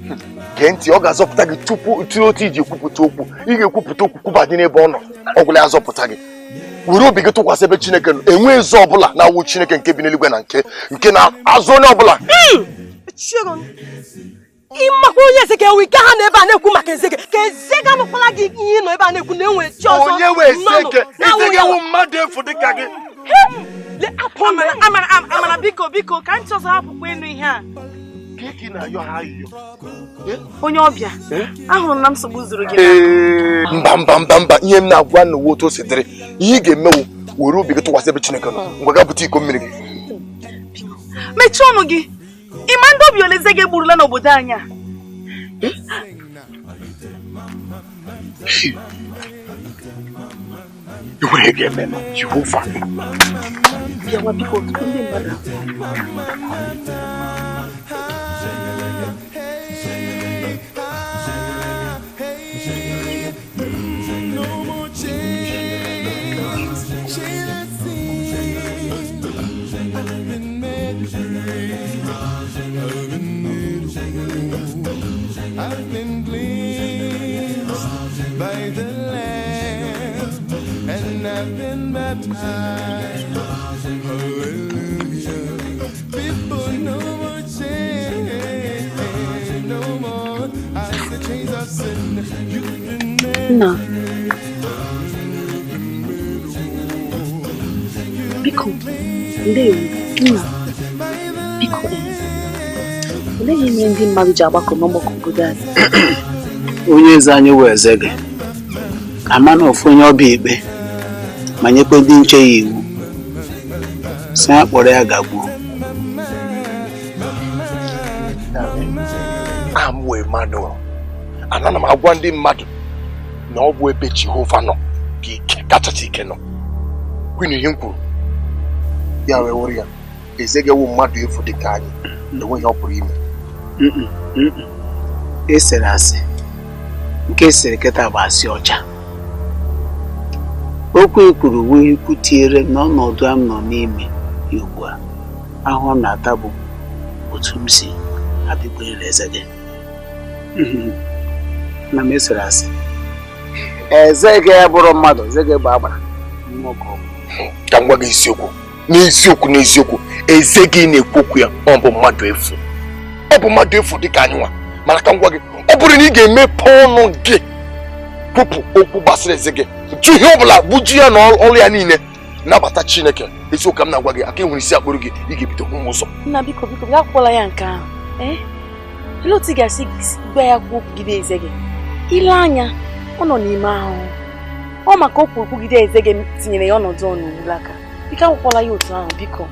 gee ntị ọ ga-azọpụta gị tupu otu iji ekwupụta okwu ị ga-ekwupụta okwu kwụba dị n'ebe ọ nọ ọ gwụla ya zọpụta gị were obi gị tụkwasị ebe Chineke nọ enweghị eze ọbụla na-awụ Chineke nke bi n'eluigwe na nke na-azụ onye ọbụla ịmakwa onye eze ga-ewe ike ha na ebe a na-ekwu maka eze gị ka eze ga anụkwala gị ihe nọ ebe a na-ekwu na enwe chi ọzọ onye wee eze gị eze gị wụ mmadụ efu dịka gị Amara biko biko ka ntị ọzọ hapụkwa ịnụ ihe a onye ọbịa ahụrụ m na nsogbu zuru gị mba mba mba mba ihe m na-agwa n'ụwa otu o si dịrị ihe ị ga-emewu were obi gị tụkwasị ebe Chineke nọ ngwa gaa bute iko mmiri gị mechie ọnụ gị ịma ndị obi ole eze gị egburula n'obodo anyị a enwere ga-eme na Jehova bịawa biko tupu ndị mmadụ I've been cleansed by the Lamb, and I've been baptized. Hallelujah. People, no more chains, no more. I say chains of sin. You've been made Nna, biko, ndewo, nna, biko. Olee ihe mere ndị mmadụ ji agbakọ n'ọgbakọ obodo anyị? Onye eze anyị wee eze gị ama na ofu onye ọbịa ikpe ma nyekwa ndị nche ya iwu si ya kpọrọ ya gagbuo. Amụ Emmanuel ana m agwa ndị mmadụ na ọ bụ ebe Jehova nọ ka ike kachasị ike nọ kwinu ihe m kwuru ya wee wụrụ ya eze gị wụ mmadụ efu dịka anyị enweghị ọ pụrụ ime. Esere asị nke esere kịta bụ asị ọcha okwu e kwuru wee kwutiere m n'ọnọdụ a m nọ n'ime ya ugbu a ahụ m na-ata bụ otu m si abịgberere eze gị na m esere asị eze gị bụrụ mmadụ eze gị bụ agbara ka m gwa gị isiokwu n'eziokwu n'eziokwu eze gị na-ekwu okwu ya ọ bụ mmadụ efu ọ bụ mmadụ efu dịka anyị nwa mana ka m gwa gị ọ bụrụ na ị ga-emepe ọnụ gị kwupụ okwu gbasara eze gị jụ ihe ọbụla gbuju ya na ọrụ ya niile nabata Chineke eziokwu ka m na-agwa gị aka enwere isi akpụrụ gị ị ga-ebido hụ m ụzọ nna biko biko bịa kwụọla ya nke ahụ olee otu ị ga-esi gwa ya kwuo kwugide eze gị ile anya ọ nọ n'ime ahụhụ ọ maka okwu kwugide eze gị tinyere ya ọnọdụ ọ n'ogbulu aka biko akwụkwọla ya otu ahụ biko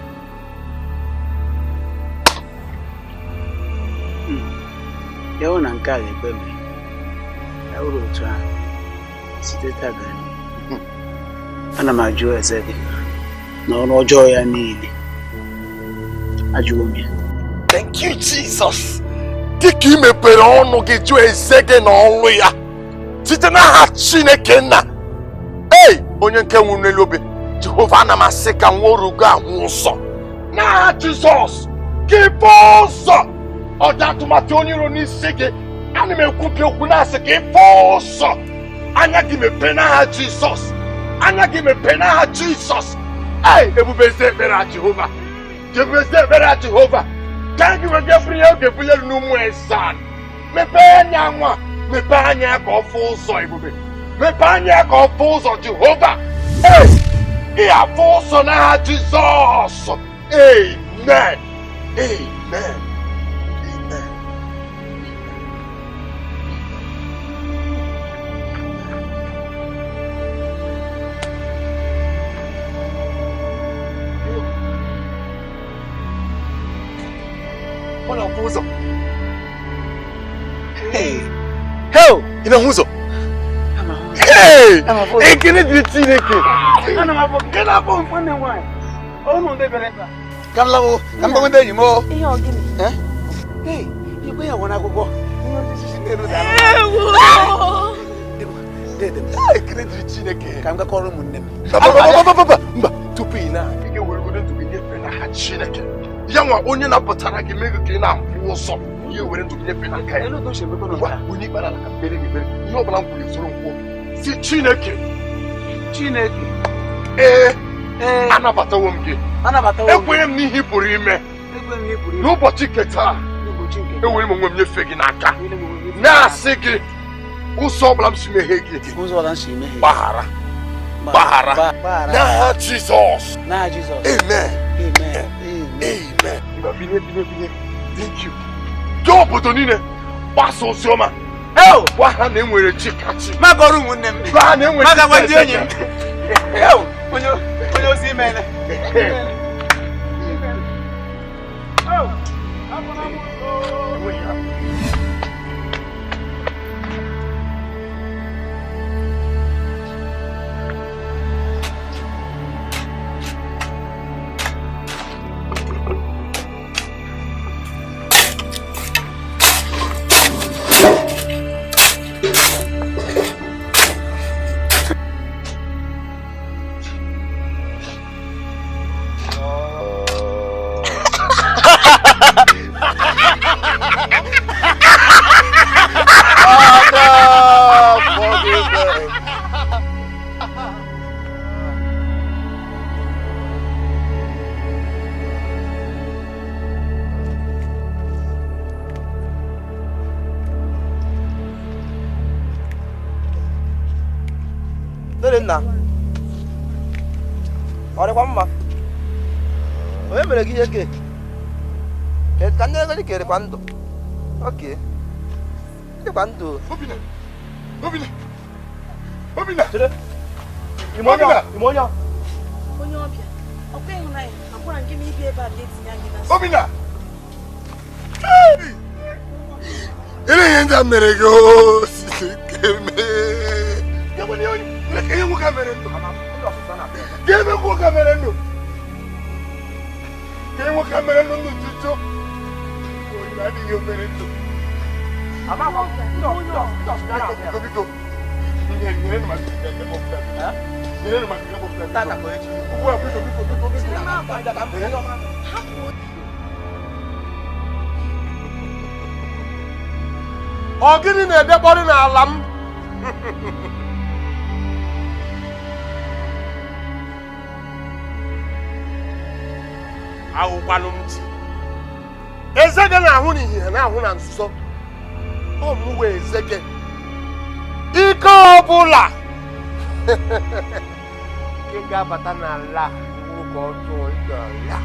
ya hụ na nke a ga-ekpe m ya hụrụ otu ahụ site taa gaa n'ihu ana m ajụ eze gị na ọrụ ọjọọ ya niile ajụwo m ya. Thank you, Jesus. Dịka ị mepere ọnụ gị jụọ eze gị na ọrụ ya site n'aha Chineke nna, ei, onye nke nwụrụ n'elu obe, Jehova, ana m asị ka nwa oru gị ahụ ụzọ n'aha Jizọs. Gị bụ ụzọ ọ dị atụmatụ onye iro n'isi gị, ana m ekwubi okwu na-asị ka ịfụ ụzọ. Anya gị mepee n'aha Jizọs, anya gị mepee n'aha Jizọs. Ei, ebube eze ekpere a Jehova, ebube eze ekpere a Jehova, ka gị wee bụrụ ihe oge ebuli elu n'ụmụ Ezan. Mepee anya nwa, mepee anya ka ọ fụ ụzọ, ebube, mepee anya ka ọ fụ ụzọ Jehova. Ei, ị afụ ụzọ n'aha Jizọs. Amen, amen. Ọ na-afụ ụzọ. Hey! Ị na-ahụ ụzọ? Hey! Ekele dịrị Chineke. Ana m afọ nke na-afọ nwanne m nwaanyị. Ụmụ ndị bịara ebe a. Ka m lawo, ka m gbanwe ndị enyi m o. Ihe ọ gịnị? Hey, igwe ya nwere akwụkwọ. Ihe osisi na-eru dara. Ewo! Ekele dịrị Chineke. Ka m gakọrọ ụmụnne m. Mba, mba, tupu ị na ị ga-eweregodo ndụ gị nyefee n'aka Chineke. Ya nwa onye na-apụtara gị mee gị ka ị na-akwụ ụzọ, ihe were ndụ gị nyefee n'aka ya. Ngwa, onye ikpere ala ka mkpere gị ekpere. Ihe ọ bụla m kwuru soro nkwuo. Si Chineke. Chineke. Ee, anabatawo m gị. Anabatawo m gị. Ekwenye m n'ihe ị pụrụ ime. N'ụbọchị nke taa, ewere m onwe m nyefee gị n'aka. Na-asị gị, ụzọ ọbụla m si meghee gị, gbaghara, gbaghara. N'aha Jizọs. N'aha Jizọs. Amen. Amen. Amen. Binye, binye, binye. Thank you. Gị obodo niile gbasa ozi ọma. Gwa ha na enwere chi ka chi. Magọrọ ụmụnne m. Gwa ha na enwere chi Magakwa ndị ka enyi m. Onye ozi imele. Nna, ọ dịkwa mma? Onye mere gị ihe ke? Ka ndị ego dị kerekwa ndụ. Oke. Dịkwa ndụ. Obinna! Obinna! Obinna! Chere. Ime onye ọ? Ime onye ọ? Onye ọbịa. Ọkwa ịhụnanya, agwara m gị na ịbịa ebe a ga-etinye anyị na nsogbu. Obinna! Ihe ndị a mere gị o Chineke mee. Ihe nwoke mere ndụ. Ihe nwoke mere ndụ. Ihe nwoke mere ndụ ndụ tutu. Onye adịghị mere ndụ. Biko, biko. Nyere m aka ka m kpọpụta. Nyere m aka ka m kpọpụta. Ugbu a, biko, biko, biko, biko. Ọ gịnị na-edekpọrị n'ala m? Ahụkwanụ m chi. Eze gị na-ahụ n'ihe na-ahụ na nzuzo. Ọ mụ wee eze gị. Ike ọbụla nke ga-abata n'ala nwoke ọjọọ ị ga-ala.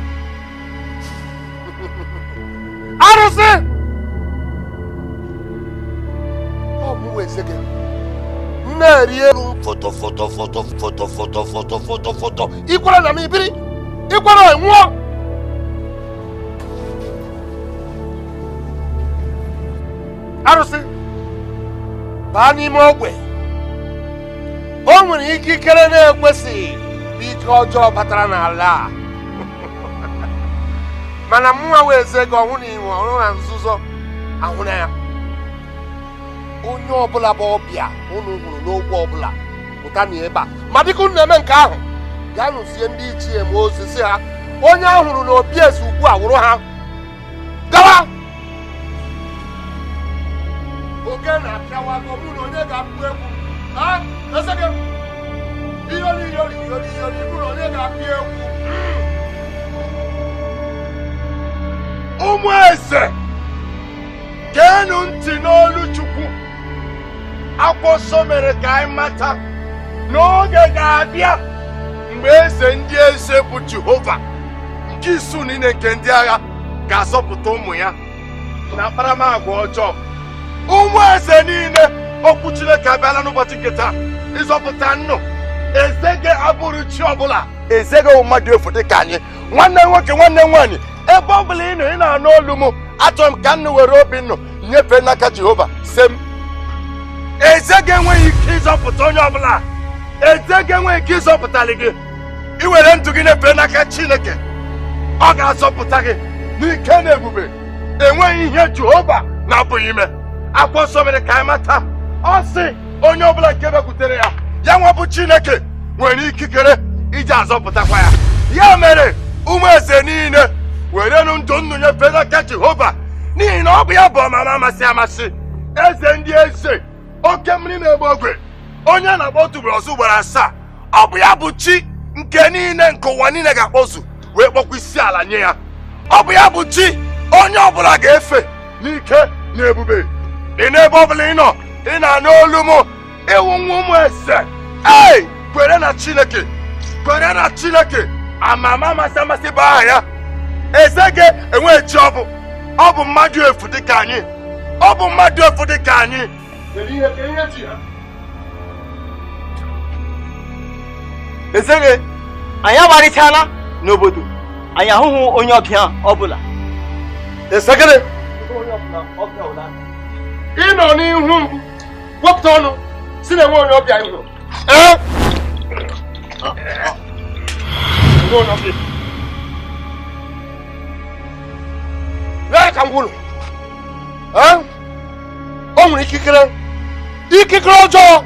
Arụsị! Ọ mụ wee eze gị. M na-eri elu foto foto foto foto foto foto foto foto. Ikwere na m ibiri, ikwere nwụọ. Arụsị baa n'ime ogwe. O nwere ikikere na-ekwesịghị bụ ike ọjọọ batara n'ala a. Mana mụnwa wee eze gị ọhụụ na iwe ọhụrụ na nzuzo. Ahụ na ya. Onye ọbụla bụ ọbịa unu hụrụ n'ogbe ọbụla pụta na ebe a. Ma dịka unu na-eme nke ahụ, gaa nụzie ndị ichie ma ozi si ha onye a hụrụ n'obi eze ugbu a wụrụ ha. Gawa! Oke na-apịawago mụ na onye ga-akpụ egwu. Ha? Eze gị! Iyoli iyoli iyoli iyoli mụ na onye ga-akpụ egwu. Ụmụ eze, geenụ ntị n'olu Chukwu. Akwụkwọ nsọ mere ka anyị mata n'oge ga-abịa mgbe eze ndị eze bụ Jehova nke isu niile nke ndị agha ga-azọpụta ụmụ ya na akparamagwa ọjọọ. Ụmụ eze niile, okwu Chineke abịala n'ụbọchị nke taa ịzọpụta nnụ. Eze gị abụrụ chi ọbụla, eze gị bụ mmadụ efu dịka anyị. Nwanne nwoke, nwanne nwaanyị, ebe ọ bụla ị nọ, ị na-anụ olu m, achọrọ m ka nnụ were obi nnụ nyefee n'aka Jehova. Sị m, eze gị enweghị ike ịzọpụta onye ọbụla. Eze gị enweghị ike ịzọpụtali gị. I were ndụ gị nyefee n'aka Chineke, ọ ga-azọpụta gị n'ike na ebube. Enweghị ihe Jehova na-apụghị ime. Akwụkwọ nsọ mere ka anyị mata, ọ sị onye ọbụla nke bịakwutere ya, ya nwa bụ Chineke nwere ikikere iji azọpụtakwa ya. Ya mere ụmụ eze niile, werenụ ndụ nnụ nyefee n'aka Jehova, n'ihi na ọ bụ ya bụ ọmama amasị amasị, eze ndị eze, oke mmiri na-egbe ogwe, onye na-akpọ otu ugboro ọzọ ugboro asaa. Ọ bụ ya bụ chi nke niile nke ụwa niile ga-akpọzu wee kpọkwa isi ala nye ya. Ọ bụ ya bụ chi onye ọbụla ga-efe n'ike na ebube. Ị n'ebe ọbụla ị nọ, ị na-anụ olu m, ịwụ nwa ụmụ eze. Ei, kwere na Chineke, kwere na Chineke. Amama amasị amasị bụ aha ya. Eze gị enweghị chi ọ bụ, ọ bụ mmadụ efu dịka anyị. Ọ bụ mmadụ efu dịka anyị. Eze gị, anyị agbarịchala n'obodo, anyị ahụghị onye ọbịa ọbụla. Eze gịnị? Ị nọ n'ihu m, wepụta ọnụ, si na enwe onye ọbịa ị hụrụ. Ee? Enwe onye ọbịa. Lee ka m gwụrụ. Ee? O nwere ikikere, ikikere ọjọọ,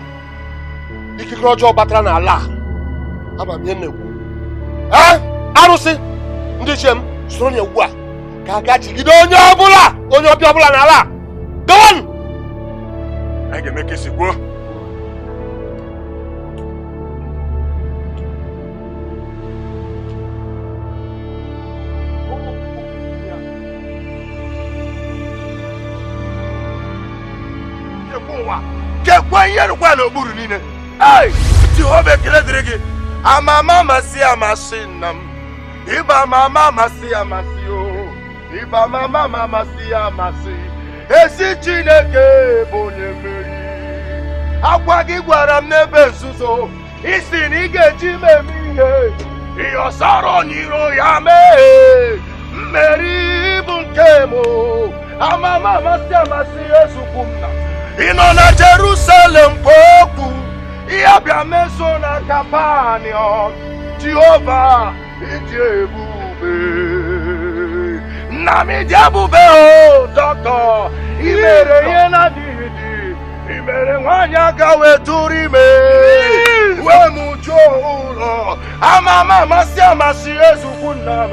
ikikere ọjọọ batara n'ala a. Ama m ihe m na-ekwu. Ee? Arụsị ndị ichie m soro ya ugbu a ka a ga jigide onye ọbụla, onye ọbịa ọbụla n'ala a. Gawanụ! Anyị ga-eme ka esi kwuo. Kekwa ihe rụkwa n'okpuru niile. Ei, Jehova ekele dịrị gị. Amama amasị amasị nna m. Ịba amama amasị amasị o. Ịba amama amasị amasị. Ezi Chineke bụ onye mmeri. Akwa gị gwara m n'ebe nzuzo, isi na ị ga-eji m eme ihe. Ihe ọsọrọ n'iro ya mee. Mmeri bụ nke m. Amama amasị amasị ezukwu m na. Ị nọ na Jerusalem kwa okwu, ihe bịa meso na Kapanọm. Jehova ịdị ebube. Nna m ịdị ebube o, dọkịta. I mere ihe na-adịghị dị. I mere nwaanyị aka wee tụrụ ime, wee mụ juo ụlọ. Amama amasị amasị ezukwu nna m.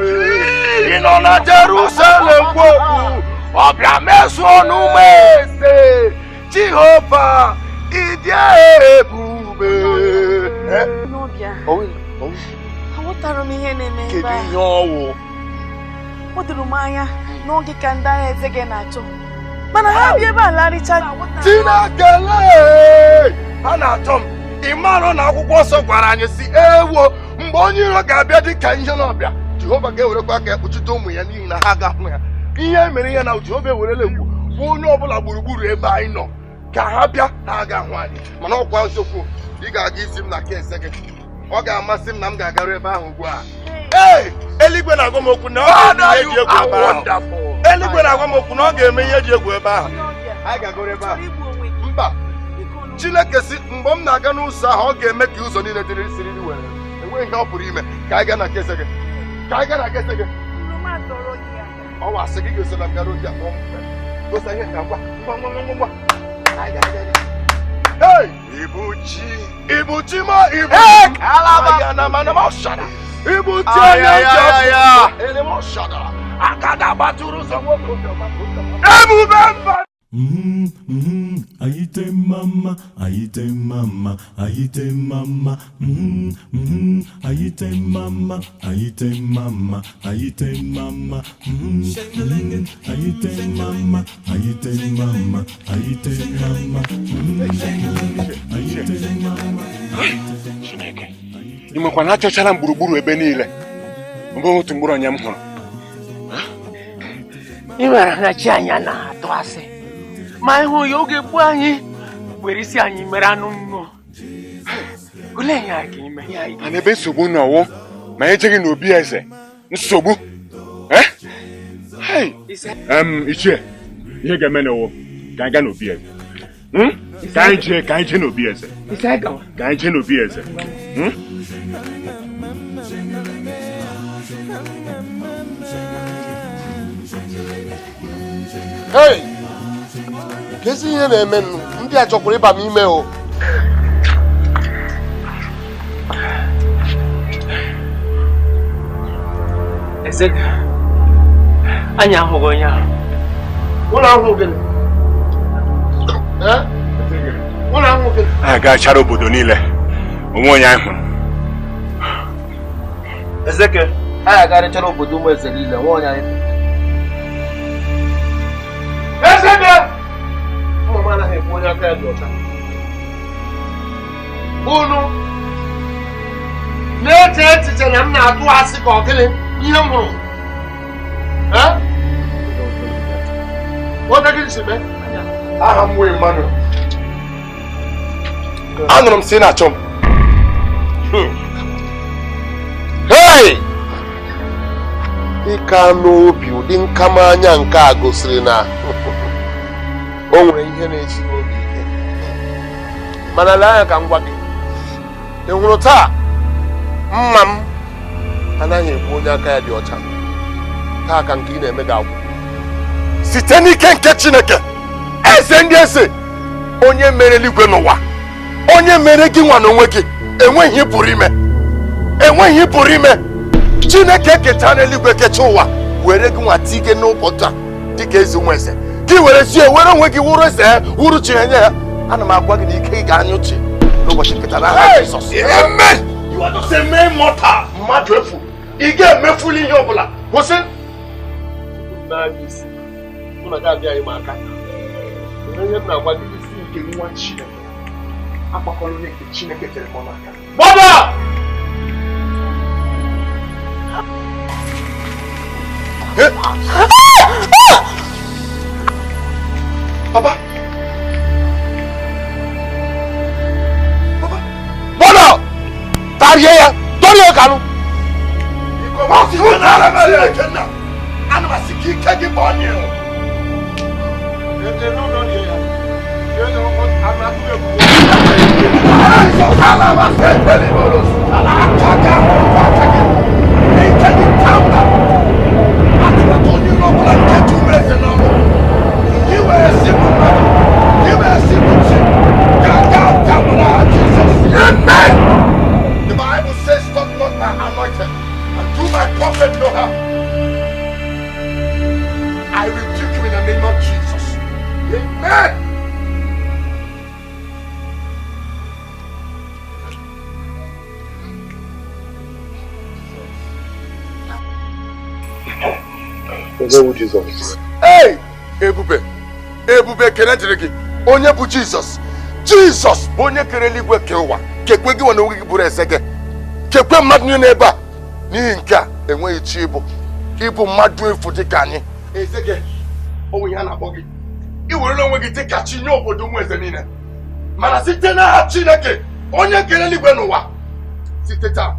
Ị nọ na Jerusalem kwa okwu, ọ bịa meso n'ụmụ eze. Jehova ịdị ebube. Aghọtara m ihe na-eme ebe Kedu a. ihe ọwụ? O doro m anya n'oge ka ndị agha eze gị na-achọ, mana ha bịa ebe a larịcha. Chineke lee! Ha na-achọ m. Ị marọ na akwụkwọ nsọ gwara anyị si ewo mgbe onye iro ga-abịa dị ka ihe n'ọbịa, Jehova ga-ewerekwa aka ya kpuchite ụmụ ya n'ihi na ha ga-ahụ ya. Ihe mere ihe na Jehova ewerela egwu bụ onye ọbụla gburugburu ebe anyị nọ ka ha bịa, ha ga-ahụ anyị. Mana ọkwa eziokwu, ị ga-aga isi m na ka eze gị. Ọ ga-amasị m na m ga-agaru ebe ahụ ugbu a. Ee, eluigwe na-agwa m okwu na ọ ga-eme ihe dị egwu ebe ahụ. Eluigwe na-agwa m okwu na ọ ga-eme ihe dị egwu ebe ahụ. Anyị ga-agaru ebe ahụ. Mba, Chineke si mgbe m na-aga n'ụzọ ahụ, ọ ga-eme ka ụzọ niile dịrị siriri were. Enweghị ihe ọ pụrụ ime. Ka anyị gaa na kese gị. Ka anyị gaa na kese gị. Ọ wasị gị ga-eso na m garuo ozi akpọ m. Dosa ihe ka ngwa ngwa ngwa ngwa ngwa. Hey! Ibuchi, Ibuchi ma Ibuchi. Hey! Alaba na mana ma shada. Ibuchi ya. Ele mo shada. Akada baturu so nwoke obiọma. Ebube mba. Ayite mama, ayite mama, ayite mama, ayite mama, ayite mama, ayite mama, ayite mama, ayite mama, ayite mama, ayite mama. Chineke, ị makwa na achọchara m gburugburu ebe niile. Mbụ otu mkpụrụ onye m hụrụ. Ị mara na chi anyị na-atụ asị. Ma ịhụ ya oge gbuo anyị were isi anyị mere anụ mmụọ. Olee ihe anyị ga-eme? Mana ebe nsogbu nọwụ ma ejeghị n'obi eze nsogbu. Ichie, ihe ga-eme n'ụwụ ka anyị gaa n'obi eze. Ka anyị jee n'obi eze. Ka anyị jee n'obi eze. Hey! Kezi ihe na-eme ndị a chọkwara ịba m ime o. Eze, anyị ahụghị onye ahụ. Ụlọ ahụ gịnị? Ụlọ ahụ gịnị? Anyị gachara obodo niile, onwe onye anyị hụrụ. Ezeke, anyị agarịchara obodo ụmụ eze niile, onwe onye anyị hụrụ. Ezeke! Mma anaghị ekwu onye aka ya dị ọcha. Unu na-eche echiche na m na-atụ asị ka ọ gịnị ihe m hụrụ. Aha m wee Emmanuel. Anụrụ m sị na-achọ m. Hey! Ịka n'obi ụdị nkamanya nke a gosiri na o nwere ihe na-esi n'obi ike. Mana lee anya ka m gwa gị, ị hụrụ taa mma m anaghị ekwu onye aka ya dị ọcha. Taa ka nke ị na-eme ga-agwụ. Site n'ike nke Chineke, eze ndị eze, onye mere eluigwe n'ụwa, onye mere gị nwa n'onwe gị, enweghị ihe pụrụ ime. Enweghị ihe pụrụ ime. Chineke kechaa n'eluigwe kechaa ụwa, were gị nwa tige n'ụbọchị a dịka eze nwa eze. Gị were sie were onwe gị wuru eze wuru chi nye ya. Ana m agwa gị na ike ị ga-anyụ chi n'ụbọchị nkịta n'aha Jizọs. Amen. You are just a mere mortal. Mmadụ efu. Ị ga-emefuli ihe ọbụla. Kwụsị. Ihe m na-agwa gị isi nke nwa Chineke. Akpakọrọ ihe nke Chineke tere m n'aka. Gbada! Papa! Papa! Gbada! Tarie ya! Dọrie kanụ! Ana m asị ka ike gị bụ onye. Amen. The Bible says, "Stop not my anointed, and do my prophet no harm." I rebuke you in the name of Jesus. Amen. Jesus. Hey, Ebube, Ebube kene dịrị gị. Onye bụ Jizọs? Jizọs bụ onye kere eluigwe kee ụwa. Kekwe gị nwa na onwe gị bụrụ eze gị. Kekwe mmadụ niile ebe a. N'ihi nke a enweghị chi ịbụ. Ịbụ mmadụ efu dị ka anyị. Eze gị, o nwe ihe a na-akpọ gị. Ị werela onwe gị dị ka chi nye obodo ụmụ eze niile. Mana site n'aha Chineke, onye kere eluigwe n'ụwa, site taa,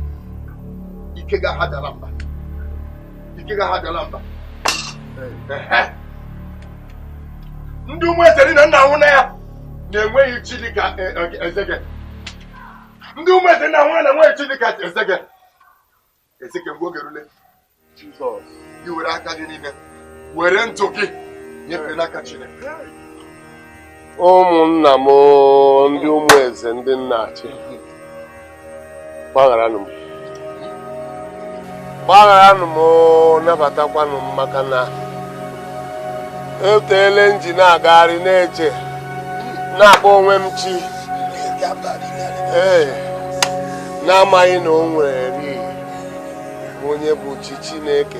ike ga-ahadala mba. Ike ga-ahadala mba. Ndị ụmụ eze niile nna ahụ na ya na-enweghị chi dị ka eze gị. Ndị ụmụ eze nna ahụ ya na-enweghị chi dị ka eze gị. Eze gị mgbe oge rule, Jizọs, gị were aka gị niile, were ntụ gị, Nyefee n'aka Chineke. Ụmụnna m ndị ụmụ eze ndị nna achị, gbagharanụ m, gbagharanụ m, nabatakwanụ m, maka na eteele nji na-agagharị na-eche na-akpọ onwe m chi, ee, na-amaghị na o nwere onye bụ chi Chineke,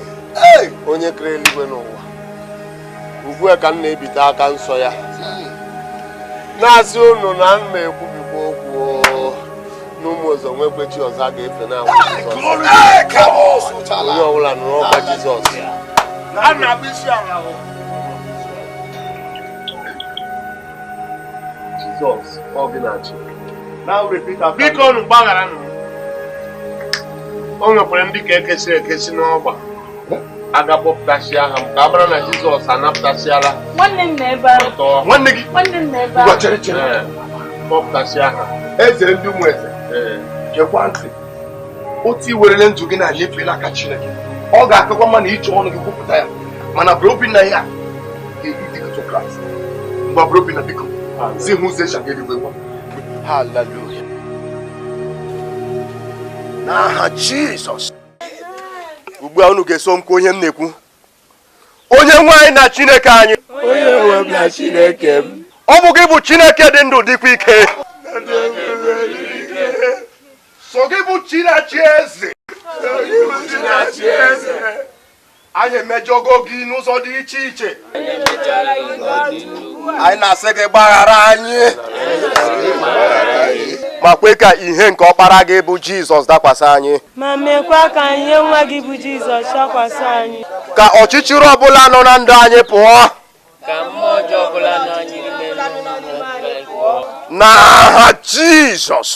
onye kere eluigwe n'ụwa. Ugbu a ka m na-ebite aka nsọ ya na-asị unu na m ekwubikwa okwu n'ụmụ ọzọ nwekwe chi ọzọ a ga-efe na-awụ Jizọs. Onye ọbụla nụrụ ọkwa Jizọs. Jizọs ọ gị na-achị. Biko unu gbagharanụ. O nwekwara ndị ka ekesiri ekesi n'ọgba aga kpọpụtasị aha m ka a mara na Jizọs anapụtasịala. Nwanne m nọ ebe ahụ. Nwanne gị? Nwanne m nọ ebe ahụ. Ngwa chere chere. Kpọpụtasị aha. Eze ndị ụmụ eze. Gekwa ntị. Otu iwerele ndụ gị na-anyefe n'aka Chineke. Ọ ga-akakwa mma na iji ọnụ gị kwupụta ya. Mana bụrụ Obinna ya ga-edi gị to Kraịst. Ngwa bụrụ Obinna biko. Zi hụ ụzọ esi aga eluigwe gwa. Hallelujah. N'aha Jizọs. Ugbu a unu ga-eso m kwuo ihe m na-ekwu. Onye nwe anyị na Chineke anyị. Onye nwe m na Chineke m. Ọ bụ gị bụ Chineke dị ndụ dịkwa ike. So gị bụ Chinachi eze. Anyị emejọgo gị n'ụzọ dị iche iche. Anyị na-asị gị gbaghara anyị. Ma kwe ka ihe nke ọkpara gị bụ Jizọs dakwasị anyị. Ma mekwa ka ihe nwa gị bụ Jizọs dakwasị anyị. Ka ọchịchịrị ọbụla nọ na ndụ anyị pụọ. Ka mmụọ ọjọọ ọbụla nọ anyị n'ime pụọ. N'aha Jizọs.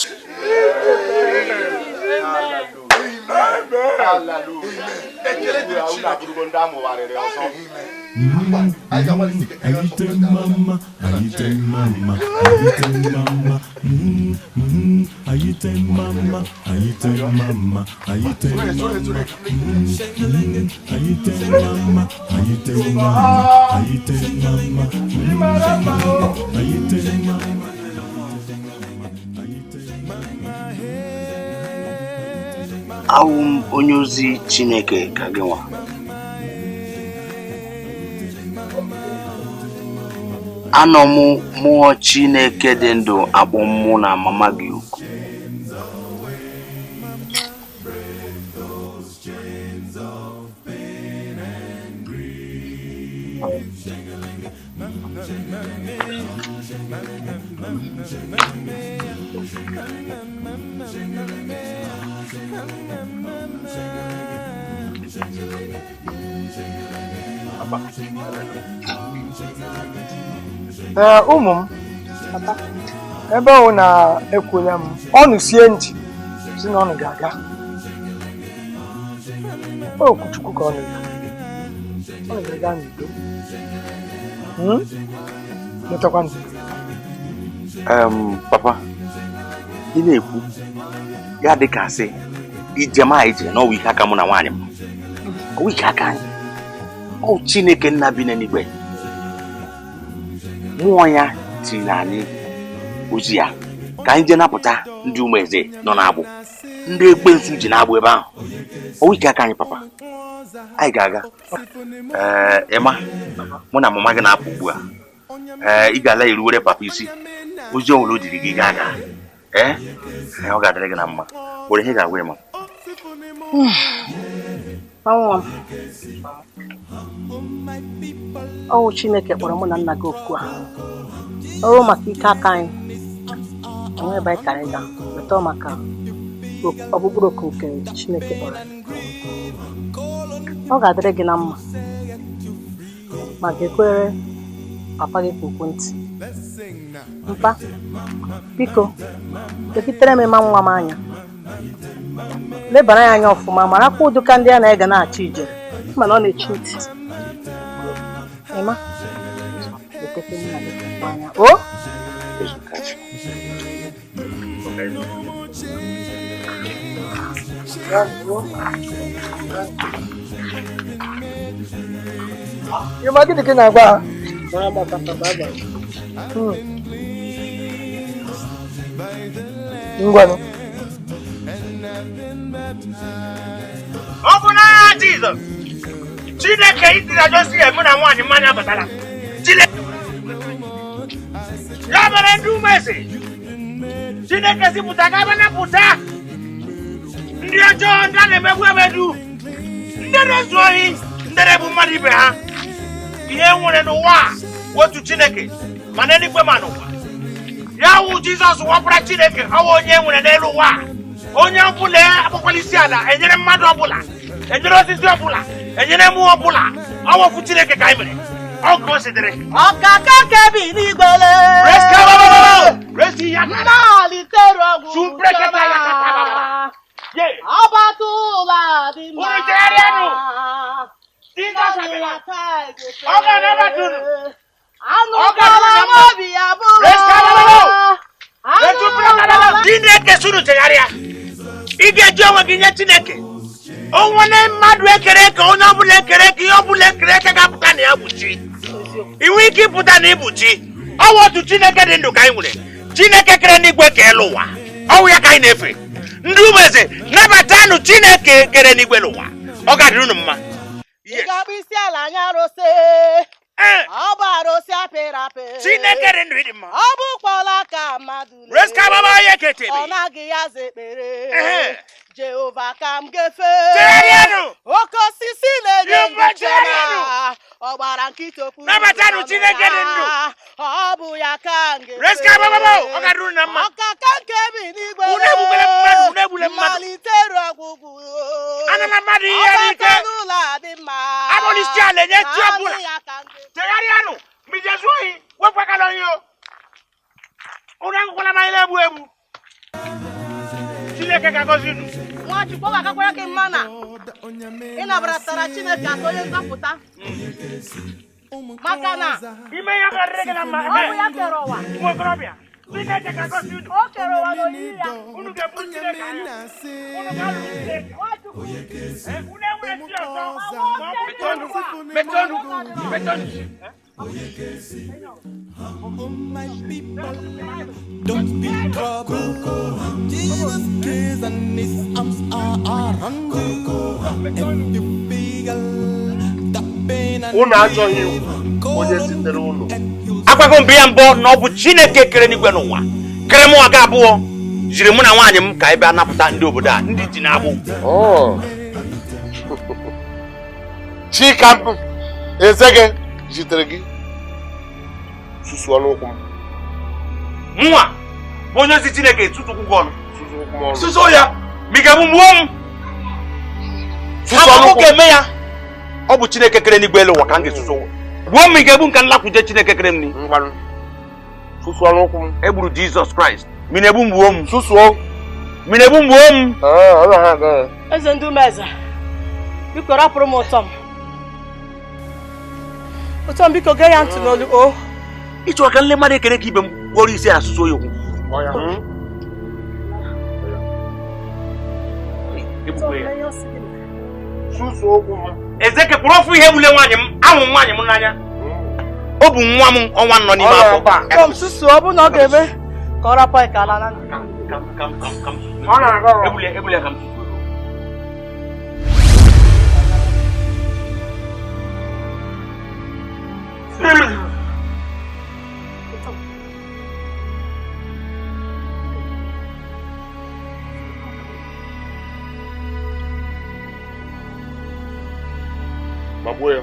Ayite mama, ayite mama, ayite mama, ayite mama, ayite mama, ayite mama, ayite mama, ayite mama, ayite mama, ayite mama. Awụ m onye ozi Chineke ka gị nwa. Anọ m mmụọ Chineke dị ndụ akpọ mụ na mama gị oku. Ee, ụmụ m, ebe ọ na-ekwula m ọnụ sie ntị si na ọnụ ga-aga okwuchukwu ka ọnụ ga-aga n'udo, letakwa n'udo. Papa, ị na-ekwu ya dị ka asị ije ma ije n'ọwa ike aka mụ na nwaanyị m, ọwa ike aka anyị, ọ Chineke nna bi n'eluigwe mmụọ ya tiri anyị ozi ya ka anyị jee napụta ndị ụmụ eze nọ n'agbụ, ndị ekwensu ji n'agbụ ebe ahụ. Ọwa ike aka anyị papa, anyị ga-aga. Ee, Emma, mụ na mama gị na-apụ ugbu a. Ee, ị ga-ala eruwere papa isi ozi ọbụla o jiri gị gaa aga. Ee, ọ ga-adịrị gị na mma. Were ihe ga-agwa Emma. Nwa m, ọwụ Chineke kpọrọ mụ na nna gị oku a. Ọrụ maka ike aka anyị onwe ebe anyị kara ịga weta maka ọkpụkpụrụ oku nke Chineke kpọrọ. Ọ ga-adịrị gị na mma ma ga-ekwere papa gị kwukwu ntị. Mpa, biko lekitere m ịma nwa m anya, lebara ya anya ọfụma, marakwa ụdịka ndị a na-ega na-achọ ijere mana ọ na-echi ntị. Emma, letekwe nna gị anya o. Ịma gịnị ka ị na-agwa ha? Bye bye, papa. Bye bye. Ngwanụ. Ọ bụ n'agha Jizọs Chineke itiri ajọsi ya mụ na nwaanyị mmanya abatala Chineke ya mere ndị umeze Chineke si pụta ka ebe napụta ndị ọjọọ, ndị a na-emegbu emegbu, ndị na-ezu ohi, ndị na-ebu mmadụ ibe ha. Ihe nwere n'ụwa a otu Chineke, ma n'eluigwe ma n'ụwa. Ya wụ Jizọs wọpụra Chineke, ọ wụ onye nwere n'elu ụwa a. Onye ọbụla akpọkwala isi ala enyere mmadụ ọbụla, enyere osisi ọbụla, enyere mmụọ ọbụla. Ọ wụ ofu Chineke ka anyị mere. Ọ ka o si dịrị. Ọkaka kebi n'igwele. Mmalite ọgwụ ọbata ụlọ dị mma. Unu chegharịanụ. Jizọs abịala. Ọ ga-anabata unu. Anụkwala m obi ya bụrụ. Chineke sunu chegharịa. Ị ga-eji onwe gị nye Chineke. Onwere mmadụ ekere eke, onye ọbụla ekere eke, ihe ọbụla ekere eke ga-apụta na ya bụ chi. I nwee ike ịpụta na ịbụ chi. Ọ wụ otu Chineke dị ndụ ka anyị nwere. Chineke kere n'igwe ka elu ụwa. Ọ wụ ya ka anyị na-efe. Ndị umeze, nabatanụ Chineke kere n'igwe n'ụwa. Ọ ga-adịrị unu mma. Ị ga-akpụ isi ala anya arụsị. Ọ bụ arụsị apịrị apị. Chineke dị ndụ ịdị mma. Ọ bụkwala ka mmadụ lee. Reska baba ya ketebe. Ọ naghị ya za ekpere. Jehova ka m ga-efe. Chegharịanụ. Oke osisi na-enye Yumba, ndụ chegharịanụ. Ọ gbara nkịta okwu. Nabatanụ Chineke dị ndụ. Ọ bụ ya ka m ga-efe. Reska baba baba, ọ ga-adịrị unu na mma. Ọkaka nke bi n'igwe. Unu egbukwala mmadụ, unu egbula mmadụ. Mmalite ruo ọgwụgwụ. Anala mmadụ ihe n'ike. Ọbata n'ụlọ a dị mma. Abụla isi ala enye chi ọbụla. Naanị ya ka m ga-efe. Chegharịanụ. Mgbe ị ga-ezu ohi, wepụ aka n'ohi o. Unu aṅụkwala mmanya na-egbu egbu. Chineke ga-agọzi unu. Nwachukwu, ọ ga-akakwara gị mma na ị nabaratara Chineke aka onye nzọpụta. Maka na ime ya ga-adịrị gị na mma. Ọ bụ ya kere ụwa. Ụmụ okorobịa, Chineke ga-agọzi unu. O kere ụwa n'oyiyi ya. Unu ga-ebu Chineke anya. Unu ga-alụ Chineke. Unu enwere chi ọzọ. Ma ọ bụ Metonu, metonu. Don't be troubled. Jesus cares and his arms are around you. If you feel the pain and Unu achọghị onye zitere unu. Agwago mbụ ya mbụ na ọ bụ Chineke kere n'igwe n'ụwa, kere mụ aga abụọ, jiri mụ na nwaanyị m ka anyị bịa napụta ndị obodo a ndị ji na-agbụ. Chika eze gị zitere gị susuo n'ụkwụ m. Mụnwa bụ onye ozi Chineke tụtụkwụ gị ọnụ. ọnụ. Susuo ya, ma ị ga-egbu mgbuo m. Susuo Akụkọ n'ụkwụ m. ga-eme ya. Ọ bụ Chineke kere n'igwe elu ụwa ka m ga-esusu. Gbuo m, ị ga-egbu m ka m lakwuje Chineke kere m ni. Susuo n'ụkwụ m. E gburu Jizọs Kraịst. Ma ị na-egbu m gbuo m. Susuo. Ma ị na-egbu m gbuo m. Eze ndị umeze, biko rapụrụ m ụtọ m. Ụtọ m, biko gee ya ntị n'olu o. Ịchọrọ ka nle mmadụ ekere ka ibe m gwọrọ isi asụsụ oyi okwu. Susuo ụkwụ m. Ezeke kwuru ofu ihe egbule nwaanyị m, ahụ nwaanyị m n'anya. Ọ bụ nwa m ọnwa nọ n'ime afọ. Ụtọ m susuo, ọ bụrụ na ọ ga-eme ka ọ rapụ anyị ka ala na ndụ. Egbule, egbule ka m susuo. Magbuo ya.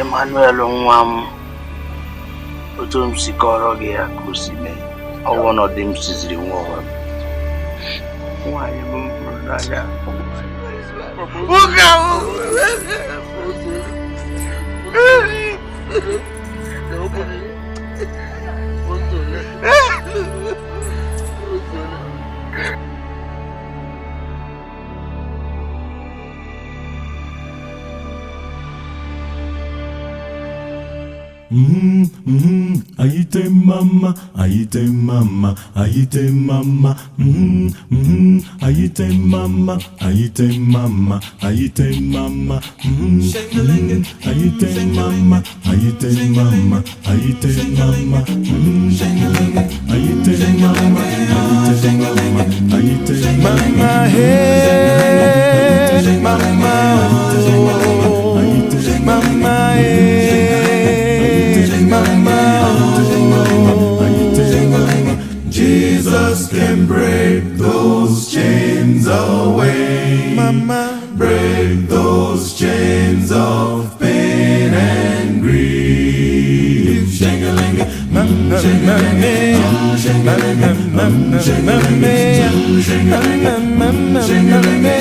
Emmanuel nwa m, otu m si kọrọ gị ya ka o si mee, ọ bụ ọnọdụ m siziri nwa onwe m. Nwaanyị m hụrụ n'anya. Ayite mama, ayite mama, ayite mama, ayite mama, ayite mama, ayite mama, ayite mama, ayite mama, ayite mama, ayite mama, ayite mama, ayite mama, hey, mama, oh, mama, hey, mama, oh. Jesus can break those chains away. Mama, break those chains of pain and grief. Shangalinga, shangalinga, shangalinga, shangalinga, shangalinga, shangalinga,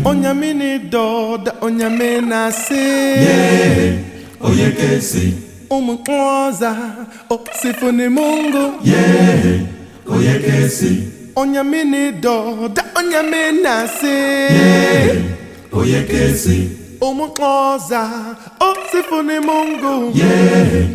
Onyamini doda onyamina se. Yeah, oyekesi. Umukwoza osifuni Mungu. Yeah, oyekesi. Onyamini doda onyamina se. Yeah, oyekesi. Umukwoza osifuni Mungu. Yeah,